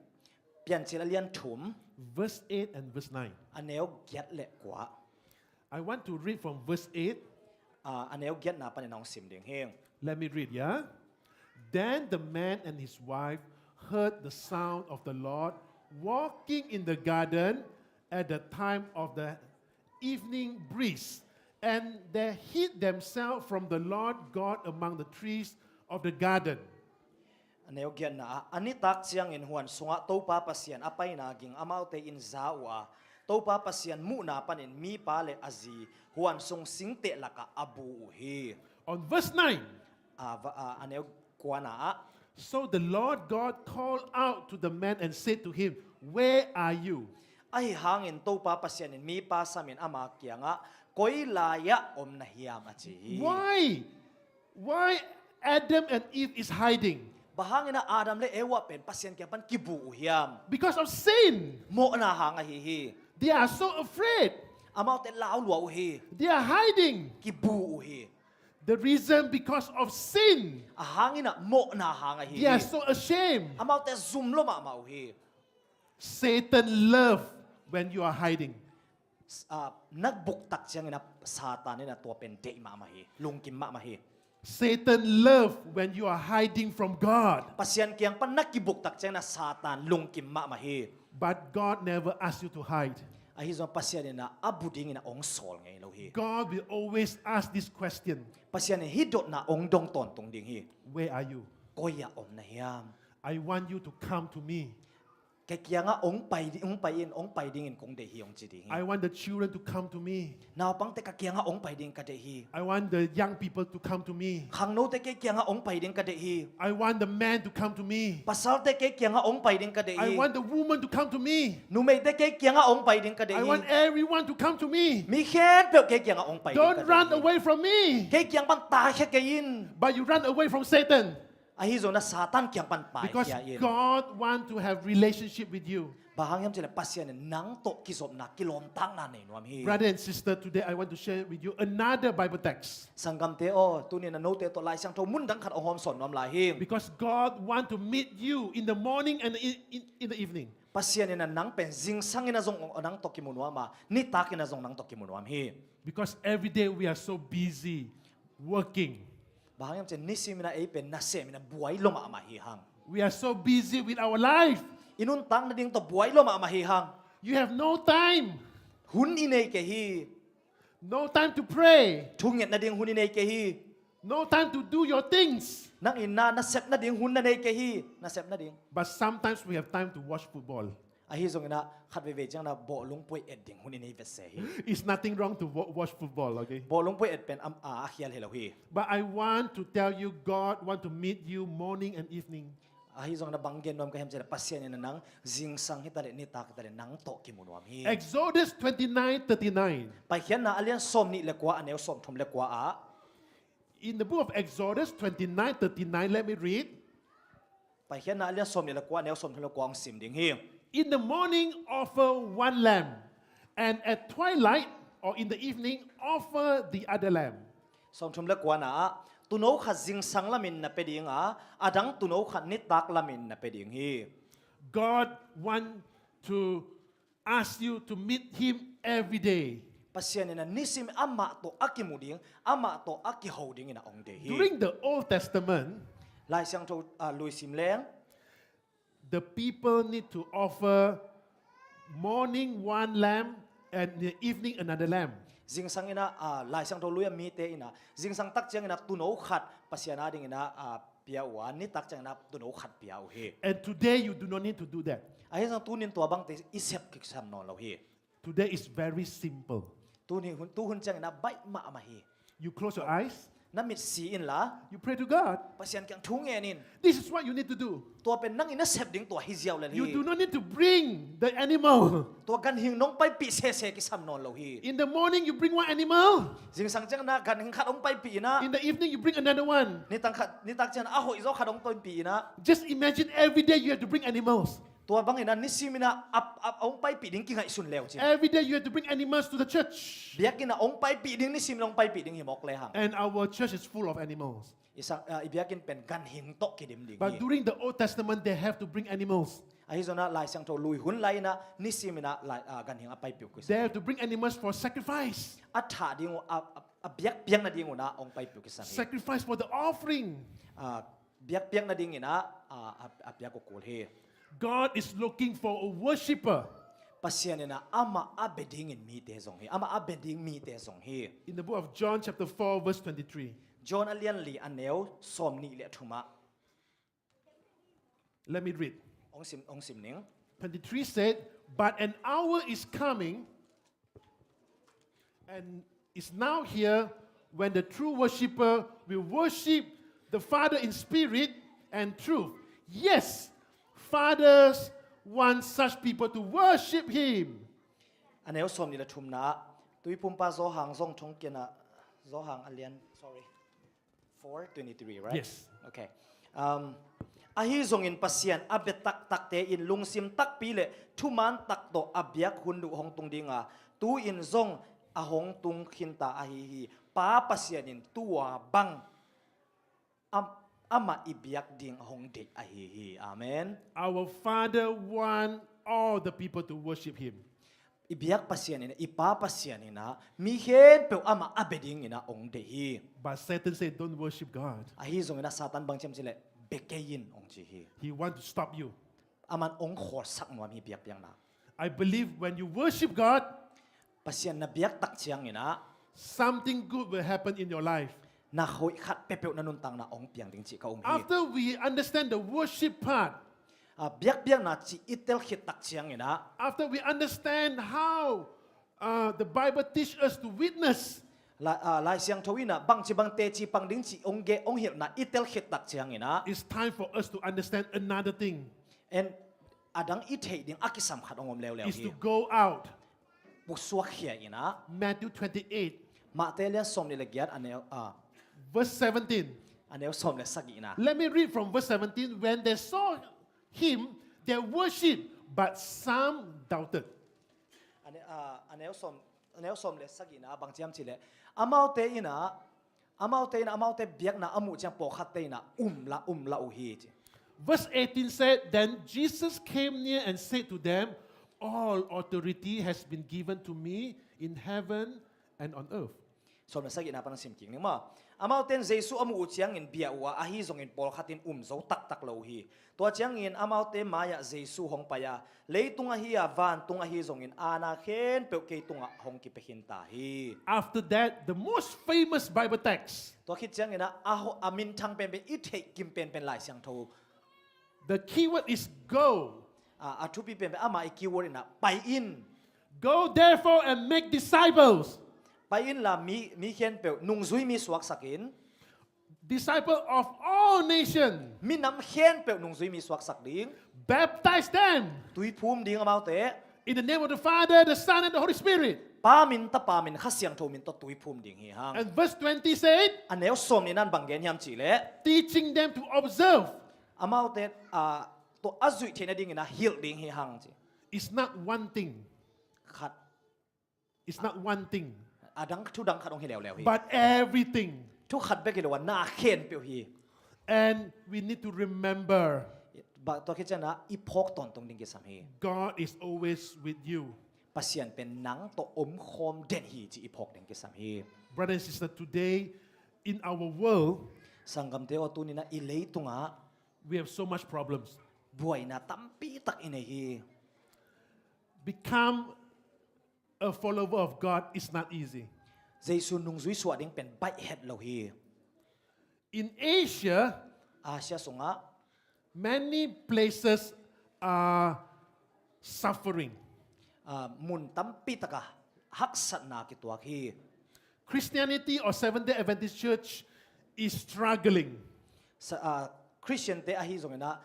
Piancil a lian thum, verse eight and verse nine. A neu giat le kua. I want to read from verse eight. Ah, a neu giatna panin hong sim ding hi. Let me read, yeah? Then the man and his wife heard the sound of the Lord walking in the garden at the time of the evening breeze, and they hid themselves from the Lord God among the trees of the garden. A neu giatna ah, a nitak ciangin huan sungah Topa Pasian a paina ging amaute in za uh a, Topa Pasian muhna panin mipa le a zi huan sung singteh lakah a bu uh hi. On verse nine. Ah, va-, ah, a neu kuana ah. So the Lord God called out to the man and said to him, "Where are you?" Ahi hangin Topa Pasian in mipa samin ama kiangah, "Koi lai-ah om na hiam?" a ci hi. Why? Why Adam and Eve is hiding? Bang hangin ah Adam le Eva pen Pasian kiang pan kibu uh hiam? Because of sin. Mawhna hang ahi hi. They are so afraid. Amaute lau lua uh hi. They are hiding. Kibu uh hi. The reason because of sin. A hangin ah mawhna hang ahi hi. They are so ashamed. Amaute zum lua mahmah uh hi. Satan love when you are hiding. Ah, na buktak ciangin ah Satan in ah tua pen deih mahmah hi, lungkim mahmah hi. Satan love when you are hiding from God. Pasian kiang pan na kibuktak ciangin ah Satan lungkim mahmah hi. But God never ask you to hide. Ahi zong Pasian in ah a bu dingin ah ong sawl ngei lo hi. God will always ask this question. Pasian in hih dotna ong dong tawntung ding hi. Where are you? Koi ah om na hiam? I want you to come to me. Ka kiangah ong pai di-, ong pai in, ong pai dingin kong deih hi, ong ci ding hi. I want the children to come to me. Naupangte ka kiangah ong pai ding ka deih hi. I want the young people to come to me. Khangnote kei kiangah ong pai ding ka deih hi. I want the man to come to me. Pasalte kei kiangah ong pai ding ka deih hi. I want the woman to come to me. Numeite kei kiangah ong pai ding ka deih hi. I want everyone to come to me. Mi khempeuh kei kiangah ong pai ding ka deih hi. Don't run away from me. Kei kiang pan taikhia kei in. But you run away from Satan. Ahi zongin ah Satan kiang pan paikhia in. Because God want to have relationship with you. Bang hang hiam cih leh Pasian in nang tawh kizopna, kilawmtatna nei nuam hi. Brother and sister, today I want to share with you another Bible text. Sanggamte aw, tuni-in ah note tawh Lai Siangtho mun dang khat ong hawmsawn nuam lai hi. Because God want to meet you in the morning and in, in, in the evening. Pasian in ah nang pen zingsang in ah zong nang tawh kimu nuam a, nitak in ah zong nang tawh kimu nuam hi. Because every day we are so busy working. Bang hang hiam cih leh nisim in ah ei pen nasem in ah buai lua mahmah hi hang. We are so busy with our life. I nuntak nading tawh buai lua mahmah hi hang. You have no time. Hun i nei kei hi. No time to pray. Thunget nading hun i nei kei hi. No time to do your things. Nang in ah na sep nading hun na nei kei hi. Na sep nading. But sometimes we have time to watch football. Ahi zongin ah khat veivei ciangin ah bawlung puai et ding hun i nei vese hi. It's nothing wrong to wa-, watch football, okay? Bawlung puai et pen am, a, a khial hi lo hi. But I want to tell you, God want to meet you morning and evening. Ahi zongin ah bang gen nuam ka hiam cih leh Pasian in ah nang zingsang hi ta leh nitak hi ta leh nang tawh kimu nuam hi. Exodus twenty-nine thirty-nine. Paikhiatna a lian sawmnih le kua, a neu sawmthum le kua ah. In the book of Exodus twenty-nine thirty-nine, let me read. Paikhiatna a lian sawmnih le kua, a neu sawmthum le kua ong sim ding hi. In the morning offer one lamb, and at twilight or in the evening offer the other lamb. Sawmthum le kuana ah, tuuno khat zingsang lamin na pia ding a, a dang tuuno khat nitak lamin na pia ding hi. God want to ask you to meet him every day. Pasian in ah nisim amah tawh a kimu ding, amah tawh a kiho dingin ah ong deih hi. During the Old Testament, Lai Siangtho, ah, lui sim leng, the people need to offer morning one lamb and in the evening another lamb. Zingsang in ah, ah, Lai Siangtho lui a mite in ah zingsang tak ciangin ah tuuno khat Pasian a dingin ah, ah, pia uh a, nitak ciangin ah tuuno khat pia uh hi. And today you do not need to do that. Ahi zong tuni-in tua bangte i sep kisam nawn lo hi. Today is very simple. Tuni hun, tu hun ciangin ah baih mahmah hi. You close your eyes. Na mit si inla. You pray to God. Pasian kiang thu ngen in. This is what you need to do. Tua pen nang in na sep ding tua hi ziau lel hi. You do not need to bring the animal. Tua ganhing nong paipih sese kisam nawn lo hi. In the morning you bring one animal. Zingsang ciangin ah ganhing khat ong paipih in ah. In the evening you bring another one. Nitak khat, nitak ciangin ah a hoih zaw khat ong paipih in ah. Just imagine every day you have to bring animals. Tua bangin ah nisim in ah a, a, a ong paipih ding kingaihsun le uh cin. Every day you have to bring animals to the church. Biakinn ah ong paipih ding, nisim in ah ong paipih ding hi mawk le hang. And our church is full of animals. I sang, ah, i biakinn pen ganhing tawh kidim ding hi. But during the Old Testament, they have to bring animals. Ahi zongin ah Lai Siangtho lui hun lai in ah nisim in ah lai, ah, ganhing a paipih uh kisam. They have to bring animals for sacrifice. A thah ding uh, a, a, a biakpiakna ding un ah ong paipih uh kisam hi. Sacrifice for the offering. Ah, biakpiakna dingin ah, ah, a, a piak uh kul hi. God is looking for a worshipper. Pasian in ah amah a bia dingin mite zong hi, amah a bia ding mite zong hi. In the book of John chapter four verse twenty-three. John a lian li a neu sawmnih le thum ah. Let me read. Ong sim, ong sim ning. Twenty-three said, "But an hour is coming, and is now here, when the true worshipper will worship the Father in spirit and truth." Yes, fathers want such people to worship him. A neu sawmnih le thumna ah, Tuiphumpa Johan zong thong kian ah, Johan a lian, sorry. Four twenty-three, right? Yes. Okay. Um, Ahi zongin Pasian a bia taktakte in lungsim takpi le thuman tak tawh a biak hun duh hong tung dinga, tu-in zong a hong tung khinta ahi hi. Pa Pasian in tua bang am, amah i biak ding hong deih ahi hi. Amen. Our Father want all the people to worship him. I biak Pasian in, i Pa Pasian in ah mi khempeuh amah a bia dingin ah hong deih hi. But Satan said, "Don't worship God." Ahi zongin ah Satan bang ci hiam cih leh, "Bia kei in," hong ci hi. He want to stop you. Aman hong khawlsak nuam hi biakpiakna. I believe when you worship God, Pasian na biak tak ciangin ah something good will happen in your life. Na hoih khat peuhpeuh na nuntakna hong piang ding cih ka um hi. After we understand the worship part, ah, biakpiakna cih i tel khit tak ciangin ah, after we understand how, uh, the Bible teach us to witness, Lai, ah, Lai Siangtho in ah bangci bang teci pang ding cih hong ge hong hilhna i tel khit tak ciangin ah, it's time for us to understand another thing. En, a dang i theih ding a kisam khat hong om leuleu hi. Is to go out. Pusuak khia in ah. Matthew twenty-eight. Matthai lian sawmnih le giat a neu, ah, verse seventeen. A neu sawm le sagihna. Let me read from verse seventeen. When they saw him, they worshipped, but some doubted. A ne-, ah, a neu sawm, a neu sawm le sagihna bang ci hiam cih leh, amaute in ah, amaute in ah, amaute biakna a muh ciang pawlkhatte in ah um la, um la uh hi ci. Verse eighteen said, "Then Jesus came near and said to them, 'All authority has been given to me in heaven and on earth.'" Sawm le sagihna pan hong sim kik ning maw. Amaute in Jesu a muh uh ciangin bia uh a, ahi zongin pawlkhat in um zo taktak lo uh hi. Tua ciangin amaute mai-ah Jesu hong pai a, "Leitung ahi a, vantung ahi zongin aana khempeuh kei tungah hong kipia khinta hi." After that, the most famous Bible text. Tua khit ciangin ah, a ho-, a minthang penpen, i theih kim penpen Lai Siangtho. The keyword is go. Ah, a thupi penpen, amah i keyword in ah, "Pai in." "Go therefore and make disciples." Pai inla mi, mi khempeuh nungzui mi suaksak in. "Disciple of all nation." Minam khempeuh nungzui mi suaksak ding. "Baptize them." Tui phum ding amaute. "In the name of the Father, the Son, and the Holy Spirit." Pa min, Tapa min, Kha Siangtho min tawh tui phum ding hi hang. And verse twenty said, a neu sawmnihna in bang gen hiam cih leh, "Teaching them to observe." Amaute, ah, tawh a zuih theih nadingin ah hilh ding hi hang ci. It's not one thing. Khat. It's not one thing. A dang, thu dang khat hong hi leuleu hi. But everything. Thu khat bek hi lo a, na khempeuh hi. And we need to remember. Ba, tua khit ciangin ah i phawk tawntung ding kisam hi. God is always with you. Pasian pen nang tawh omkhawm den hi cih i phawk ding kisam hi. Brother and sister, today in our world, sanggamte aw, tuni-in ah i leitungah, we have so much problems. Buaina tampi tak i nei hi. Become a follower of God is not easy. Jesu nungzui suah ding pen baih het lo hi. In Asia, Asia sungah, many places are suffering. Ah, mun tampi takah haksatna kituak hi. Christianity or Seventh-day Adventist Church is struggling. Sa-, ah, Christian-te ahi zongin ah,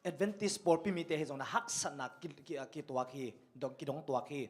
Adventist pawlpi mite ahi zongin ah haksatna ki, ki, ah, kituak hi, dong, kidong tuak hi.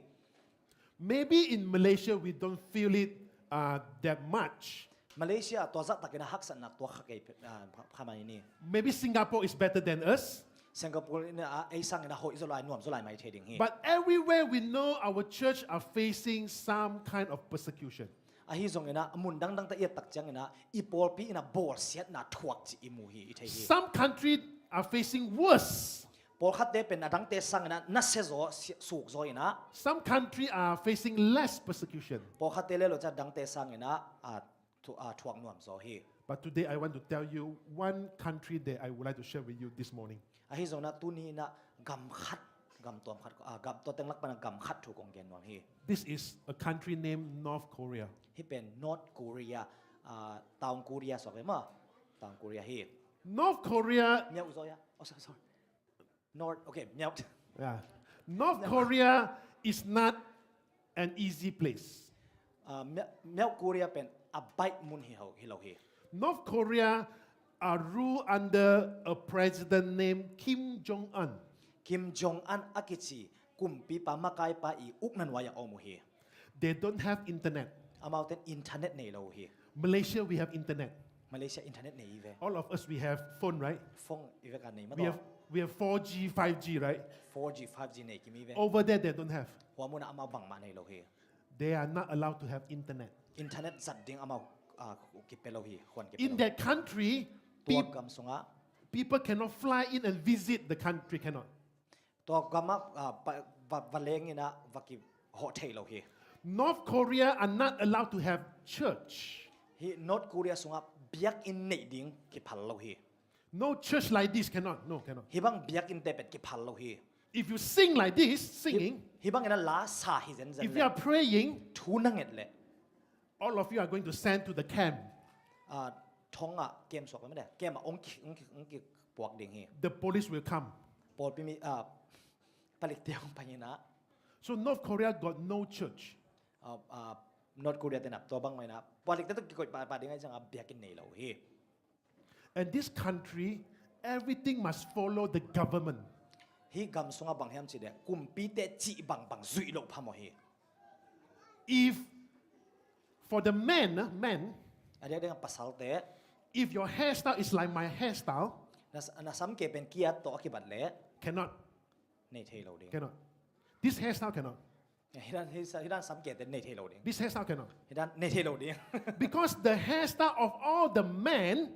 Maybe in Malaysia we don't feel it, uh, that much. Malaysia tua zahtakin ah haksatna tuak kha kei, ah, kha mai ni. Maybe Singapore is better than us. Singapore in ah ei sangin ah hoih zaw lai, nuam zaw lai mai thei ding hi. But everywhere we know our church are facing some kind of persecution. Ahi zongin ah mun dangdang tawh i et tak ciangin ah i pawlpi in ah bawlsiatna thuak cih i mu hi, i thei hi. Some country are facing worse. Pawlkhatte pen a dangte sangin ah nasia zaw, si-, suk zaw in ah. Some country are facing less persecution. Pawlkhatte le lo ciang a dangte sangin ah, ah, thu-, ah, thuak nuam zaw hi. But today I want to tell you one country that I would like to share with you this morning. Ahi zongin ah tuni-in ah gam khat, gam tuam khat, ah, gam, tua teng lak pan ah gam khat thu kong gen nuam hi. This is a country named North Korea. Hih pen North Korea, ah, Taung Korea suak ve maw. Taung Korea hi. North Korea. Myauk zaw ya. Oh, sorry, sorry. North, okay, myauk. Yeah. North Korea is not an easy place. Ah, mya-, myauk Korea pen a baih mun hi ho, hi lo hi. North Korea are ruled under a president named Kim Jong Un. Kim Jong Un a kici kumpipa, makaipa i ukna nuai-ah om uh hi. They don't have internet. Amaute in internet nei lo uh hi. Malaysia, we have internet. Malaysia internet nei i ve. All of us, we have phone, right? Phone i ve ka nei ma. We have, we have four G, five G, right? Four G, five G nei kim i ve. Over there, they don't have. Hua muna amau bang mah nei lo hi. They are not allowed to have internet. Internet zat ding amau ah, kipia lo hi. Huan kipia lo. In that country, Tua gam sungah people cannot fly in and visit the country, cannot. Tua gamah ah, va, va, va leng inah va kihawh thei lo hi. North Korea are not allowed to have church. Hi North Korea sungah biakinn neih ding kiphal lo hi. No church like this cannot. No, cannot. Hi bang biakinn tepet kiphal lo hi. If you sing like this, singing. Hi bang inah la sa hi zenzen. If you are praying. Thu na nget leh. All of you are going to send to the camp. Ah, thong ah kem suak lam de. Kem ah ong ki ong ki ong ki puak ding hi. The police will come. Pawlpi mi ah palik te ong pai inah. So North Korea got no church. Ah, ah, North Korea te nap tua bang mai na palik te tu kikoi pa pa ding ai sang ah biakinn nei lo hi. And this country, everything must follow the government. Hi gam sungah bang hiam ci de kumpi te cih bang bang zuih lo phamawh hi. If for the men, men, a diak deng pasal te, if your hairstyle is like my hairstyle, na, na sam ke pen kiat to akibat le, cannot. Nei thei lo ding. Cannot. This hairstyle cannot. Hidan, hidan sam ke te nei thei lo ding. This hairstyle cannot. Hidan nei thei lo ding. Because the hairstyle of all the men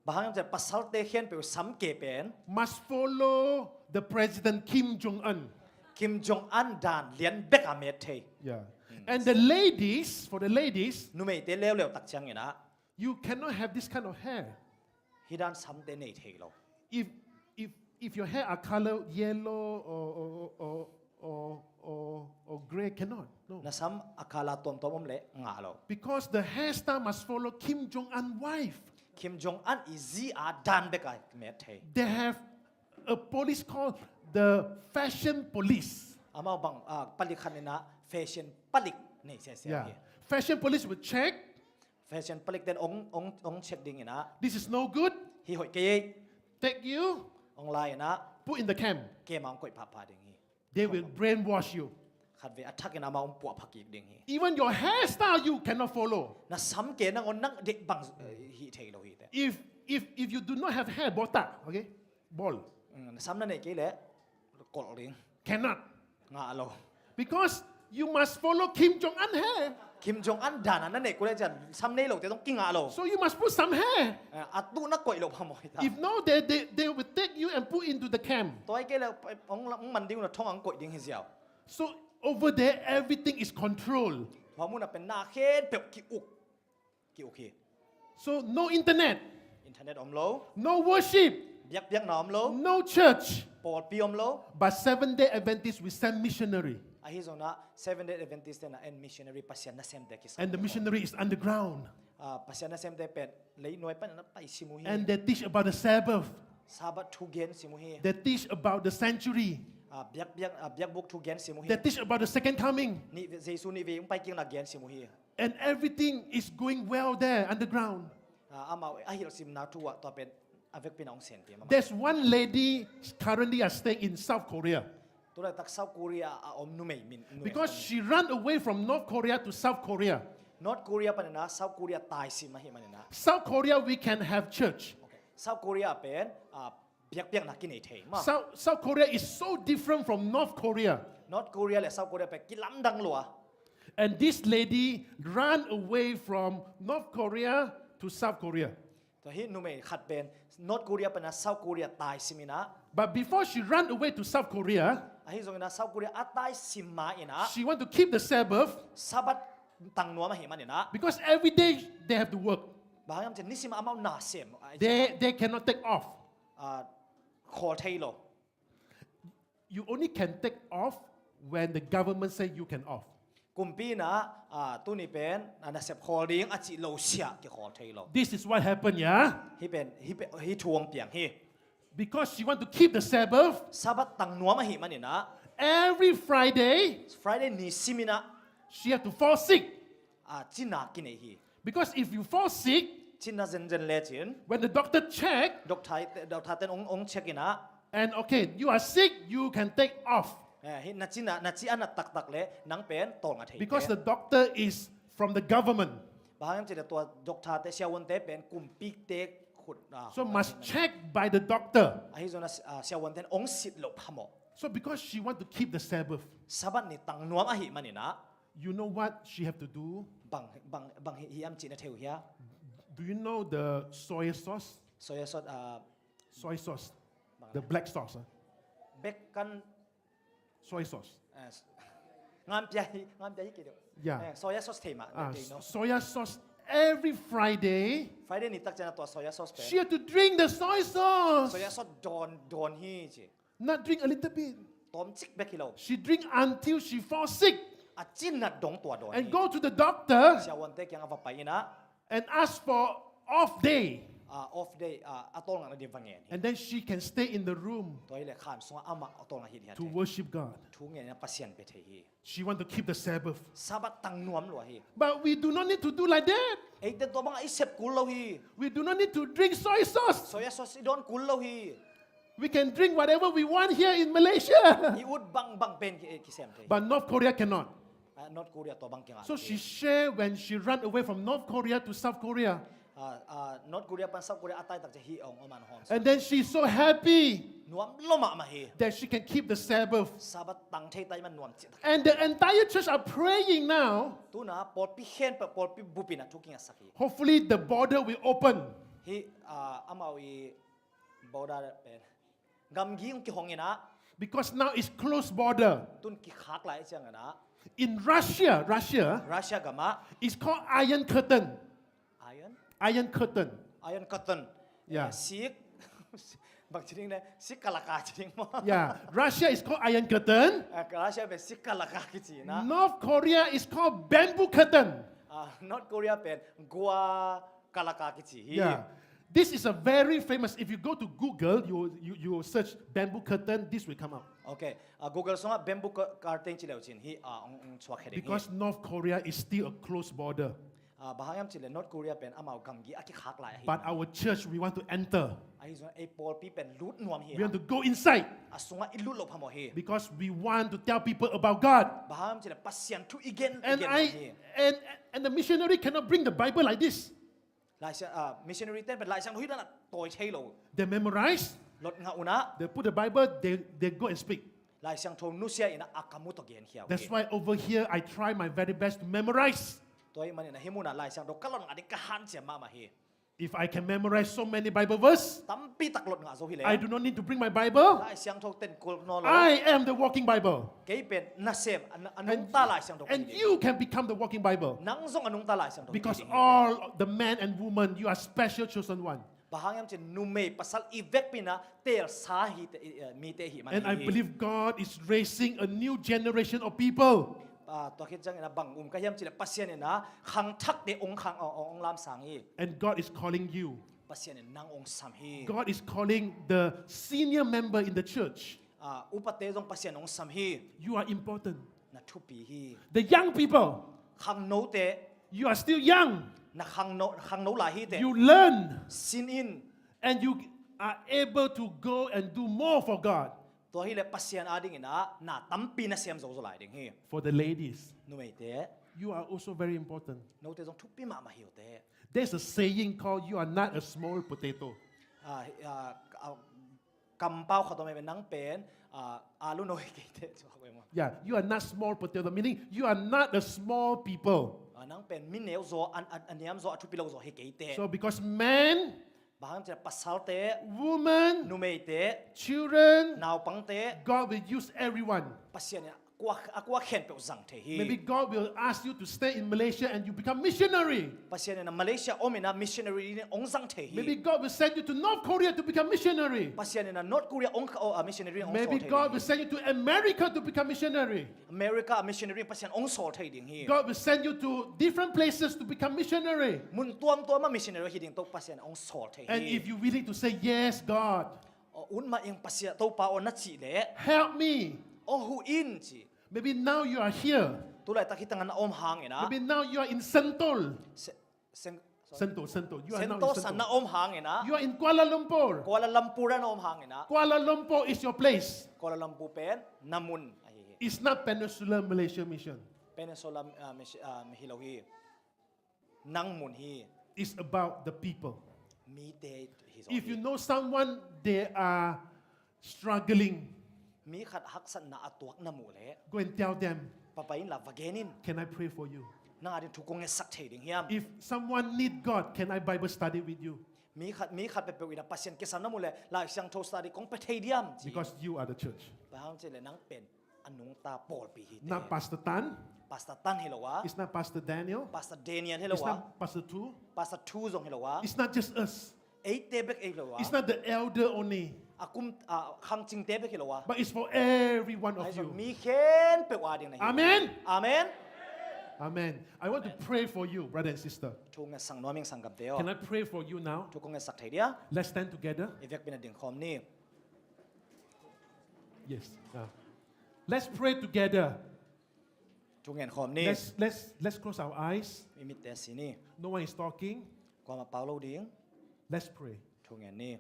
Bang hang cian pasal te khempeuh sam ke pen must follow the President Kim Jong Un. Kim Jong Un dan lian bek a met thei. Yeah. And the ladies, for the ladies, numei te leuleu tak ciang inah, you cannot have this kind of hair. Hidan sam te nei thei lo. If if if your hair are color yellow or or or or or, or grey, cannot. No. Na sam a kala tuamtuam om le ngah lo. Because the hairstyle must follow Kim Jong Un wife. Kim Jong Un i zi a dan bek a met thei. They have a police called the fashion police. Amau bang ah, palik khat inah fashion palik nei sia sia. Yeah. Fashion police will check. Fashion palik ten ong ong ong check ding inah. This is no good. Hi hoih kei. Take you. Ong lai inah. Put in the camp. Kem a ong koih phapha ding hi. They will brainwash you. Khatvei a thak in amau ong puah phakik ding hi. Even your hairstyle you cannot follow. Na sam ke nang on nang dek bang eh, hi thei lo hi te. If if if you do not have hair, botak, okay, bald. Mm, na sam na nei kei le kol ding. Cannot. Ngah lo. Because you must follow Kim Jong Un hair. Kim Jong Un dan a na nei kul le cian sam nei lo te tong kingah lo. So you must put some hair. Eh, a tu na koih lo phamawh hi ta. If not, they, they, they will take you and put into the camp. Tua i kei le ong ong man ding na thong ang koih ding hi ziau. So over there, everything is controlled. Hua mun a pen na khempeuh ki uk. Ki uk hi. So no internet. Internet om lo. No worship. Biakpiakna om lo. No church. Pawlpi om lo. But Seventh Day Adventist, we send missionary. Ahi zongin ah Seventh Day Adventist te na en missionary Pasian nasemte kisam. And the missionary is underground. Ah, Pasian nasemte pen leinuai pan na pai sim uh hi. And they teach about the Sabbath. Sabbath thu gen sim uh hi. They teach about the sanctuary. Ah, biak, biak, ah, biakbuk thu gen sim uh hi. They teach about the second coming. Nih, Jesu nih vei hong pai kikna gen sim uh hi. And everything is going well there underground. Ah, amau a hilhsimna thu ah tua pen a vekpi in a hong senpi mah. There's one lady currently are staying in South Korea. Tu laitak South Korea a om numei min, numei. Because she ran away from North Korea to South Korea. North Korea panin ah South Korea taisim ahih manin ah. South Korea we can have church. Okay. South Korea pen ah, biakpiakna kinei thei mah. South, South Korea is so different from North Korea. North Korea le South Korea pen kilamdang lua. And this lady ran away from North Korea to South Korea. Tua hih numei khat pen North Korea panin ah South Korea taisim in ah. But before she ran away to South Korea, ahi zongin ah South Korea a taisim ma in ah, she want to keep the Sabbath. Sabbath tang nuam ahih manin ah. Because every day they have to work. Bang hang hiam cih leh nisim amau na sem. They, they cannot take off. Ah, khawl thei lo. You only can take off when the government say you can off. Kumpi in ah, ah, tuni pen ah, nasep khawl ding a cih lo siah kikhawl thei lo. This is what happened, yeah? Hih pen, hih pen, hih thu hong piang hi. Because she want to keep the Sabbath. Sabbath tang nuam ahih manin ah. Every Friday, Friday nisim in ah. She have to fall sick. Ah, cina kinei hi. Because if you fall sick, cina zenzen lecin. When the doctor check, doctor, doctor ten ong, ong check in ah. And okay, you are sick, you can take off. Eh, hi, na cina, na ci a nat taktak le, nang pen tawlnga thei. Because the doctor is from the government. Bang hang hiam cih leh tua doctor te, siavuante pen kumpite khut, ah, So khut must ah, check by the doctor. Ahi zongin ah, siavuante in hong sit loh phamawh. So because she want to keep the Sabbath, Sabbath ni tang nuam ahih manin ah, you know what she have to do? Bang, bang, bang hi, hiam cih na thei uh hia? Do you know the soy sauce? Soya sauce, ah, Soy sauce. Bang The black sauce, ah. Bek kan Soy sauce. Eh, s-, ngan pia hi, ngan pia hi kei deuh. Yeah. Eh, soya sauce thei mah, Ah, thei no. Soya sauce every Friday. Friday ni tak ciang a tua soya sauce pen. She had to drink the soy sauce. Soya sauce dawn, dawn hi ci. Not drink a little bit. Tawmcik bek hi lo. She drink until she fall sick. A cinnat dong tua dawn hi. And go to the doctor. Siavuante kiang a va pai in ah. And ask for off day. Ah, off day, ah, a tawlngakna ding va ngen hi. And then she can stay in the room Tua hi leh khan sungah amah a tawlngak hi ding hi. To worship God. Thu ngen in ah Pasian bia thei hi. She want to keep the Sabbath. Sabbath tang nuam lua hi. But we do not need to do like that. Eite tua bang i sep kul lo hi. We do not need to drink soy sauce. Soya sauce i dawn kul lo hi. We can drink whatever we want here in Malaysia. I ut bangbang pen ki, kisem thei. But North Korea cannot. Ah, North Korea tua bang kingah. So she share when she run away from North Korea to South Korea. Ah, ah, North Korea pan South Korea a tai tak ciang hih hong om a hong. And then she's so happy Nuam lua mahmah hi. That she can keep the Sabbath. Sabbath tang thei tai man nuam cih tak. And the entire church are praying now. Tu-in ah pawlpi khempeuh, pawlpi bup in ah thu kingasak hi. Hopefully the border will open. Hih, ah, amau i border pen. Gamgi hong kihong in ah. Because now it's closed border. Tu-in kikhak lai ciangin ah. In Russia, Russia, Russia gam ah. It's called Iron Curtain. Iron? Iron Curtain. Iron Curtain. Yeah. Eh, sik. Bang ci ding leh, sik kalaka ci ding maw. Yeah. Russia is called Iron Curtain. Ah, Russia pen sik kalaka kici in ah. North Korea is called Bamboo Curtain. Ah, North Korea pen gua kalaka kici hi. Yeah. This is a very famous, if you go to Google, you, you, you search bamboo curtain, this will come up. Okay. Ah, Google sungah bamboo cu-, curtain ci leu cin hih, ah, hong, hong suak hi ding hi. Because North Korea is still a closed border. Ah, bang hang hiam cih leh North Korea pen amau gamgi a kikhak lai ahi. But our church, we want to enter. Ahi zongin ei pawlpi pen lut nuam hi. We want to go inside. A sungah i lut loh phamawh hi. Because we want to tell people about God. Bang hang hiam cih leh Pasian thu i gen, i gen nuam hi. And I, and, and the missionary cannot bring the Bible like this. Laisiang, ah, missionary ten pen Laisiangtho hih dan a tawi thei lo. They memorize. Lot ngah un ah. They put the Bible, they, they go and speak. Laisiangtho nusia in ah a kam uh tawh genkhia uh hi. That's why over here I try my very best to memorize. Tua ahih manin ah hih mun ah Laisiangtho ka lot ngah ding ka hanciam mahmah hi. If I can memorize so many Bible verse, tampi tak lot ngah zo hi leh, I do not need to bring my Bible. Laisiangtho ten kul nawn lo. I am the walking Bible. Kei pen nasem, a, a nungta Laisiangtho ka hi ding. And you can become the walking Bible. Nang zong a nungta Laisiangtho ka hi ding hi. Because all the men and women, you are special chosen one. Bang hang hiam cih leh numei pasal i vekpi in ah teelsa hi te, i, eh, mite ahih man hi. And I believe God is raising a new generation of people. Ah, tua khit ciangin ah bang um ka hiam cih leh Pasian in ah khangthakte hong khang, hong, hong lamsang hi. And God is calling you. Pasian in nang hong sam hi. God is calling the senior member in the church. Ah, upate zong Pasian hong sam hi. You are important. Na thupi hi. The young people, khangnote, you are still young. Na khangno, khangno lai hi teh. You learn. Sin in. And you are able to go and do more for God. Tua hi leh Pasian adingin ah na tampi na sem zo zo lai ding hi. For the ladies, numeite, you are also very important. Note zong thupi mahmah hi uh teh. There's a saying called, "You are not a small potato." Ah, ah, ah, kampau khat om hi ve, nang pen, ah, alu no hi kei teh, ci uh ve maw. Yeah, you are not small potato, meaning you are not a small people. Ah, nang pen mi neu zaw, a, a, a niam zaw, a thupi lo zaw hi kei teh. So because men, Bang hang hiam cih leh pasalte, women, numeite, children, naupangte, God will use everyone. Pasian in a kua, a kua khempeuh zang thei hi. Maybe God will ask you to stay in Malaysia and you become missionary. Pasian in a Malaysia om in ah missionary in hong zang thei hi. Maybe God will send you to North Korea to become missionary. Pasian in a North Korea hong, oh, a missionary hong sawl thei hi. Maybe God will send you to America to become missionary. America a missionary Pasian hong sawl thei ding hi. God will send you to different places to become missionary. Mun tuamtuam ah missionary hi ding tawh Pasian hong sawl thei hi. And if you willing to say, "Yes, God, oh, un mah ing Pasian, Topa aw," na cih leh, "Help me." Oh, hu in ci. Maybe now you are here. Tulaitak hih tengah na om hangin ah. Maybe now you are in Sentul. Se-, Sen-, sorry. Sentul, Sentul. You are now in Sentul. Sentosa na om hangin ah. You are in Kuala Lumpur. Kuala Lumpur na om hangin ah. Kuala Lumpur is your place. Kuala Lumpur pen na mun ahi hi. It's not Peninsula Malaysia Mission. Peninsula, ah, Mis-, ah, hi lo hi. Nang mun hi. It's about the people. Mite hi zaw hi. If you know someone, they are struggling, mi khat haksatna a tuak na muh leh, go and tell them, papai in la va gen in. Can I pray for you? Nang a ding thu kong ngetsak thei ding hiam? If someone need God, can I Bible study with you? Mi khat, mi khat peuhpeuh in a Pasian kisam na muh leh, Lai Siangtho study kong pia thei diam ci. Because you are the church. Bang hang ci leh nang pen a nungta pawlpi hi te. Not Pastor Tan. Pastor Tan hi lo a. It's not Pastor Daniel. Pastor Daniel hi lo a. It's not Pastor Tu. Pastor Tu zong hi lo a. It's not just us. Eite bek ei lo a. It's not the elder only. A kum, a, khangcingte bek hi lo a. But it's for every one of you. Ahi zong mi khempeuh a ding na hi. Amen. Amen. Amen. I want to pray for you, brother and sister. Thu ngetsak nuam ing sanggamte aw. Can I pray for you now? Thu kong ngetsak thei dia? Let's stand together. I vekpi-in a ding khawm ni. Yes. Uh, let's pray together. Thu ngen khawm ni. Let's, let's, let's close our eyes. I mitte si ni. No one is talking. Kuamah pau lo ding. Let's pray. Thu ngen ni.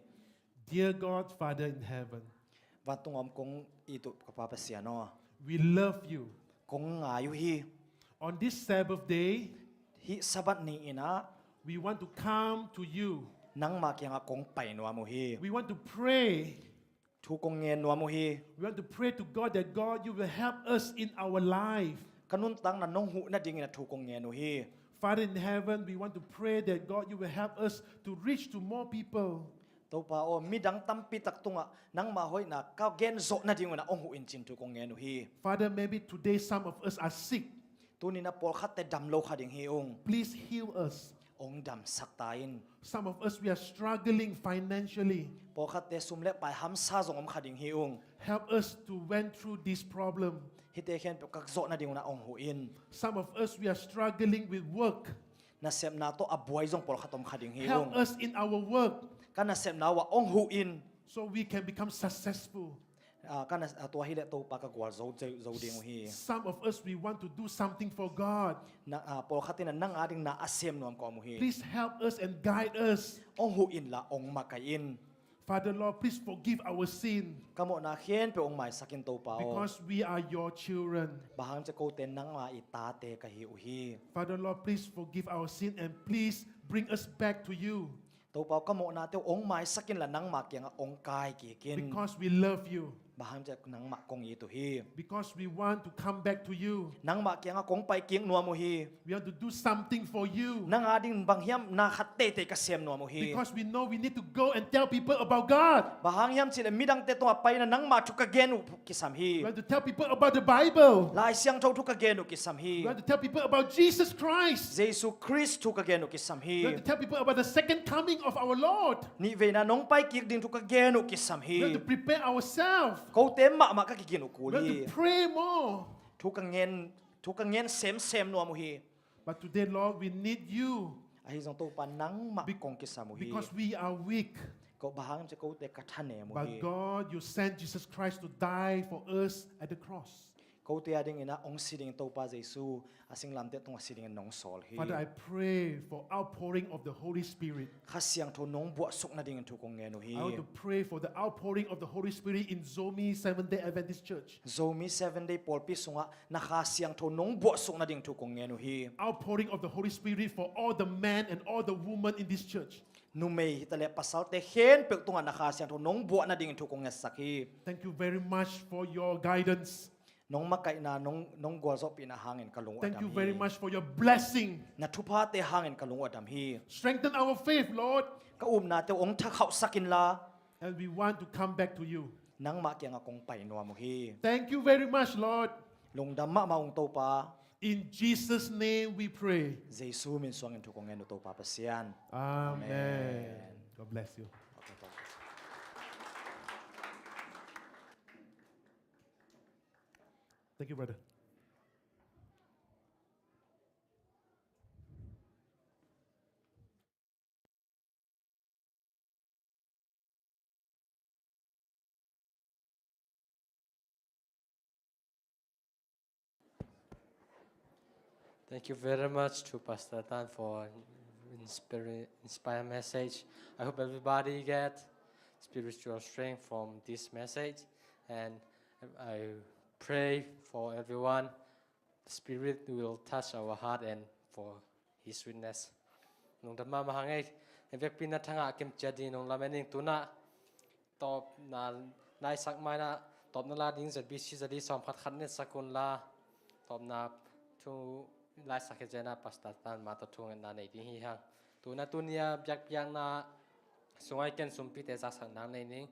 Dear God, Father in heaven, vantung a om kong it uh ka Pa Pasian aw, we love you. Kong ngai uh hi. On this Sabbath day, hih Sabbath ni-in ah, we want to come to you. Nangmah kiangah kong pai nuam uh hi. We want to pray. Thu kong ngen nuam uh hi. We want to pray to God that, God, you will help us in our life. Ka nuntakna nong huh nadingin ah thu kong ngen uh hi. Father in heaven, we want to pray that, God, you will help us to reach to more people. Topa aw, midang tampi tak tungah nangmah hoihna ka gen zawh nadingun ah hong huh in ci-in thu kong ngen uh hi. Father, maybe today some of us are sick. Tuni-in ah pawlkhatte dam lo kha ding hi ung. Please heal us. Hong damsak ta in. Some of us, we are struggling financially. Pawlkhatte sum le pai hamsa zong om kha ding hi ung. Help us to went through this problem. Hihte khempeuh ka zawh nadingun ah hong huh in. Some of us, we are struggling with work. Nasepna tawh a buai zong pawlkhat om kha ding hi ung. Help us in our work. Ka nasepna uh ah hong huh in. So we can become successful. Ah, ka na, ah, tua hileh Topa ka gualzo zo, zo ding uh hi. Some of us, we want to do something for God. Na, ah, pawlkhat in ah nang ading na a sem nuam ka om uh hi. Please help us and guide us. Hong huh inla hong makaih in. Father Lord, please forgive our sin. Ka mawhna khempeuh hong maisak in Topa aw. Because we are your children. Bang hang ci leh kote nangmah i tate ka hi uh hi. Father Lord, please forgive our sin and please bring us back to you. Topa aw, ka mawhnate uh hong maisak inla nangmah kiangah hong kai kik in. Because we love you. Bang hang ci leh nangmah kong it uh hi. Because we want to come back to you. Nangmah kiangah kong pai kik nuam uh hi. We want to do something for you. Nang ading bang hiam na khat teitei ka sem nuam uh hi. Because we know we need to go and tell people about God. Bang hang hiam ci leh midangte tungah pai-in ah nangmah thu ka gen uh kisam hi. We want to tell people about the Bible. Lai Siangtho thu ka gen uh kisam hi. We want to tell people about Jesus Christ. Jesu Khrist thu ka gen uh kisam hi. We want to tell people about the second coming of our Lord. Nihveina nong pai kik ding thu ka gen uh kisam hi. We want to prepare ourselves. Kote mahmah ka kigin uh kul hi. We want to pray more. Thu ka ngen, thu ka ngen semsem nuam uh hi. But today, Lord, we need you. Ahi zong Topa nangmah kong kisam uh hi. Because we are weak. Ko bang hang ci leh kote ka thanem uh hi. But God, you sent Jesus Christ to die for us at the cross. Kote adingin ah hong si dingin Topa Jesu a singlamteh tungah si dingin nong sawl hi. Father, I pray for outpouring of the Holy Spirit. Kha Siangtho nong buahsuk nadingin thu kong ngen uh hi. I want to pray for the outpouring of the Holy Spirit in Zomi Seventh-day Adventist Church. Zomi Seventh-day pawlpi sungah na Kha Siangtho nong buahsuk nading thu kong ngen uh hi. Outpouring of the Holy Spirit for all the men and all the women in this church. Numei hi ta leh pasalte khempeuh tungah na Kha Siangtho nong buah nadingin thu kong ngetsak hi. Thank you very much for your guidance. Nong makaihna, nong, nong gualzawhpihna hangin ka lung uh a dam hi. Thank you very much for your blessing. Na thuphate hangin ka lung uh a dam hi. Strengthen our faith, Lord. Ka upnate uh hong thakhauhsak inla. And we want to come back to you. Nangmah kiangah kong pai nuam uh hi. Thank you very much, Lord. Lungdam mahmah ung Topa. In Jesus' name we pray. Jesu min suangin thu kong ngen uh Topa Pasian. Amen. Amen. God bless you. Thank you, brother. Thank you very much to Pastor Tan for inspiri-, inspire message. I hope everybody get spiritual strength from this message. And I pray for everyone, the Spirit will touch our heart and for His witness. Lungdam mahmah hang ei. Biakpiakna thangah kimciat ding nong lamen ing. Tu-in ah tawpna laisak mai-in ah tawpna la ding Z B C zali sawm khat khat nei sak un la, tawpna thu laisak hi ciangin ah Pastor Tan mah tawh thungetna nei ding hi hang. Tu-in ah tuni-a biakpiakna sungah i ken sumpite zaksak nang nei ning.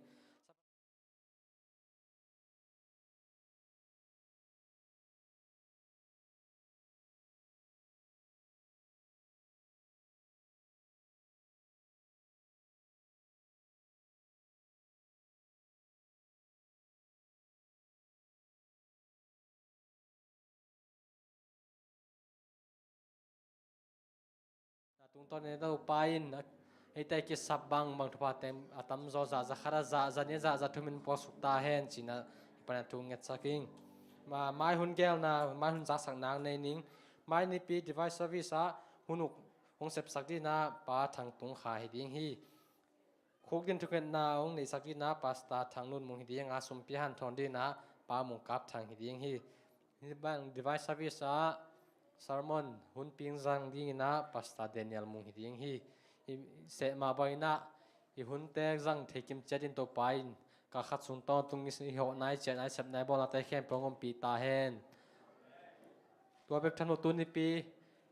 Na tungtawn in Topa in eite kisap bangbang thupha teng a tamzaw zah, za khat a zah, za nih a zah, za thum in puaksuk ta hen ci-in ah i pan a thu ngetsak ing. Ma, mai hun gelna, mai hun zaksak nang nei ning. Mai nipi divine service ah hun uk hong sepsak dingin ah Pa Thang Tung Kha hi ding hi. Khukdin thungetna hong neihsak dingin ah Pastor Thang Nun Mung hi ding a, sumpi hanthawn dingin ah Pa Mung Kap Thang hi ding hi. Hih bang divine service ah sermon hun ping zang dingin ah Pastor Daniel Mung hi ding hi. I seh mah bangin ah i hunte zang thei kimciat in Topa in kal khat sung tawntung i hawhna, i ciahna, i sepna, i bawlnate khempeuh hong ompih ta hen. Tua bek tham lo, tuni nipi,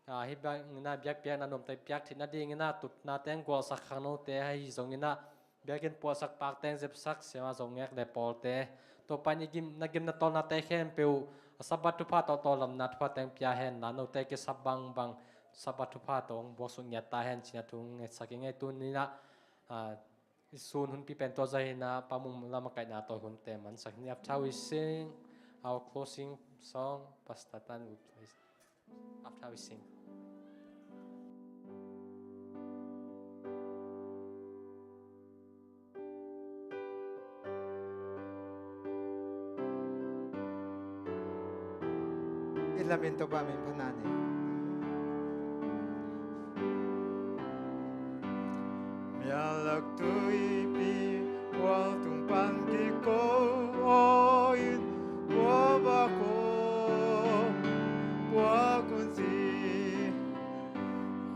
ah, hih bangin ah biakpiakna nuamte piak theih nadingin ah tutnate hong gualsak khangnote ahi zongin ah biakinn puahsak, pakte hong zepsak siama zong ngek le pawlte, Topa in i gim, na gimna tawlnate khempeuh, a Sabbath thupha tawh tawlngamna thupha teng pia hen la, note kisap bangbang Sabbath thupha tawh hong puaksuk ngiat ta hen ci-in ah thu ngetsak ing ei. Tuni-in ah, ah, i sun hunpi pen tua zah hi-in ah Pa Mung lamakaihna tawh hunte mansak ni. After we sing our closing song, Pastor Tan will play. After we sing. I lamen Topa min phatna nei. Mial lak tuipi khual tung pan kiko aw in, khua vak aw puak un ci.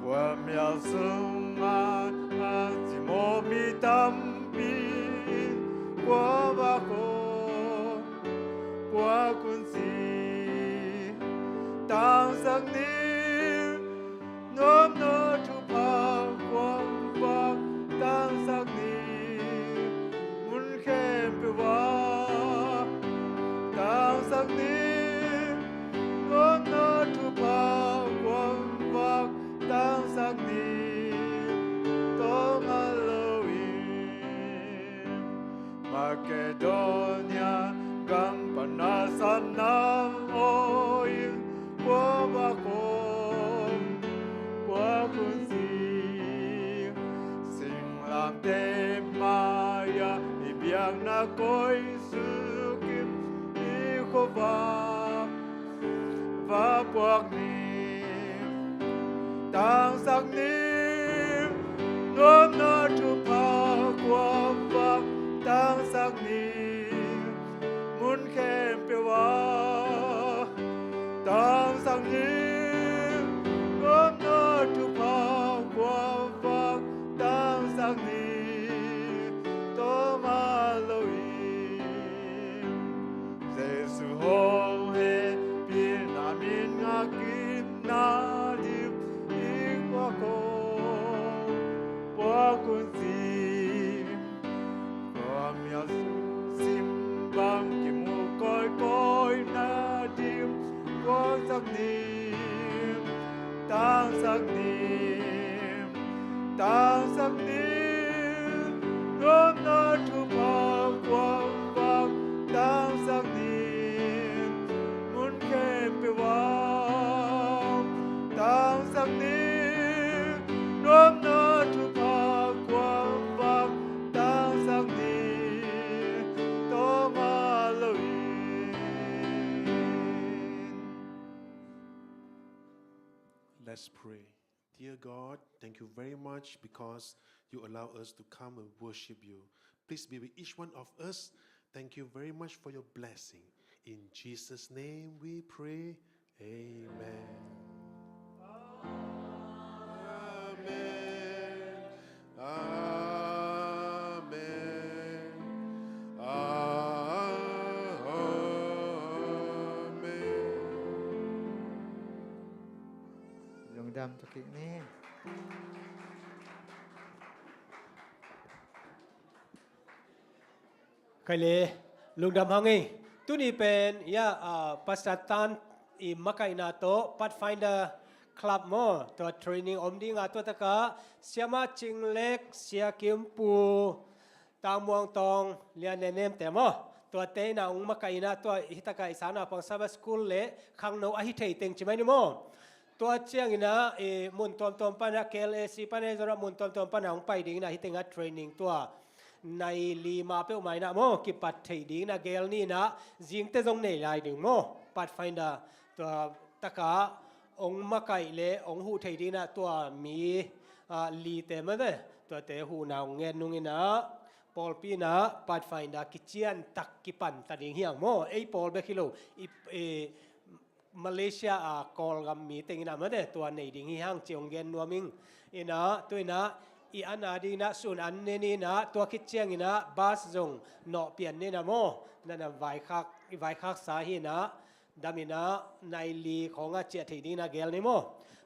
Khua mial sungah a cimawh mi tampi in, khua vak aw puak un ci. Tangsak ni, nuamna thupha khuavak tangsak ni, mun khempeuh ah tangsak ni, nuamna thupha khuavak tangsak ni, tawm a lo in. Makedonia gam pan a sanna aw in, khua vak aw puak un ci. Singlamteh mai-ah i biakna koih suk in, i khuavak va puak ni. Tangsak ni, nuamna thupha khuavak tangsak ni, mun khempeuh ah tangsak ni, nuamna thupha khuavak tangsak ni, tawm a lo in. Jesu hong hehpihna min ngak in, na dim i khuak aw puak un ci. Khua mial sung sim bang kimu kawikawi, na dim khuavak ni, tangsak ni, tangsak ni, nuamna thupha khuavak tangsak ni, mun khempeuh ah tangsak ni, nuamna thupha khuavak tangsak ni, tawm a lo in. Let's pray. Dear God, thank you very much because you allow us to come and worship you. Please be with each one of us. Thank you very much for your blessing. In Jesus' name we pray. Amen. Amen. Amen. Lungdam tuk hi ni. Khaile, lungdam hang ei. Tuni pen, ya, ah, Pastor Tan i makaihna tawh Pathfinder Club maw, tua training om dinga tua taka Siama Cing Lek, Sia Kim Pu, Tang Muang Tong, Lian Nen Nem te maw, tuate ina ong makaihna tua hi taka i Sanaupang Sabbath School le khangno ahi thei teng ci mai ni maw. Tua ciangina, eh, mun tuamtuam pana, K L A C pana, zora mun tuamtuam pana hong pai dingina, hitenga training tua nai li ma peuhmah ina maw, kipat thei dingina, gel nina, zingte zong nei lai ding maw, Pathfinder, tua taka, ong makaih le, ong huh thei dingina, tua mi, ah, lite mate, tuate huhna ong ngen nungina, pawlpi ina, Pathfinder, kician tak kipan ta ding hiang maw, ei pawl bek hi lo, i, eh, Malaysia a Kawlgam mi tengina mate tua nei ding hi hang ci ong gen nuam ing. Ina, tu ina, i an a dingina sun an ne nina, tua khit ciangina bus zong nawh pian nina maw. Nana vaikhak, vaikhak sa hina, damina nai li khawnga ciah thei dingina gel ni maw.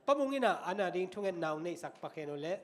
Pa Mung ina an a ding thungetna ong neihsak pak hen uh le.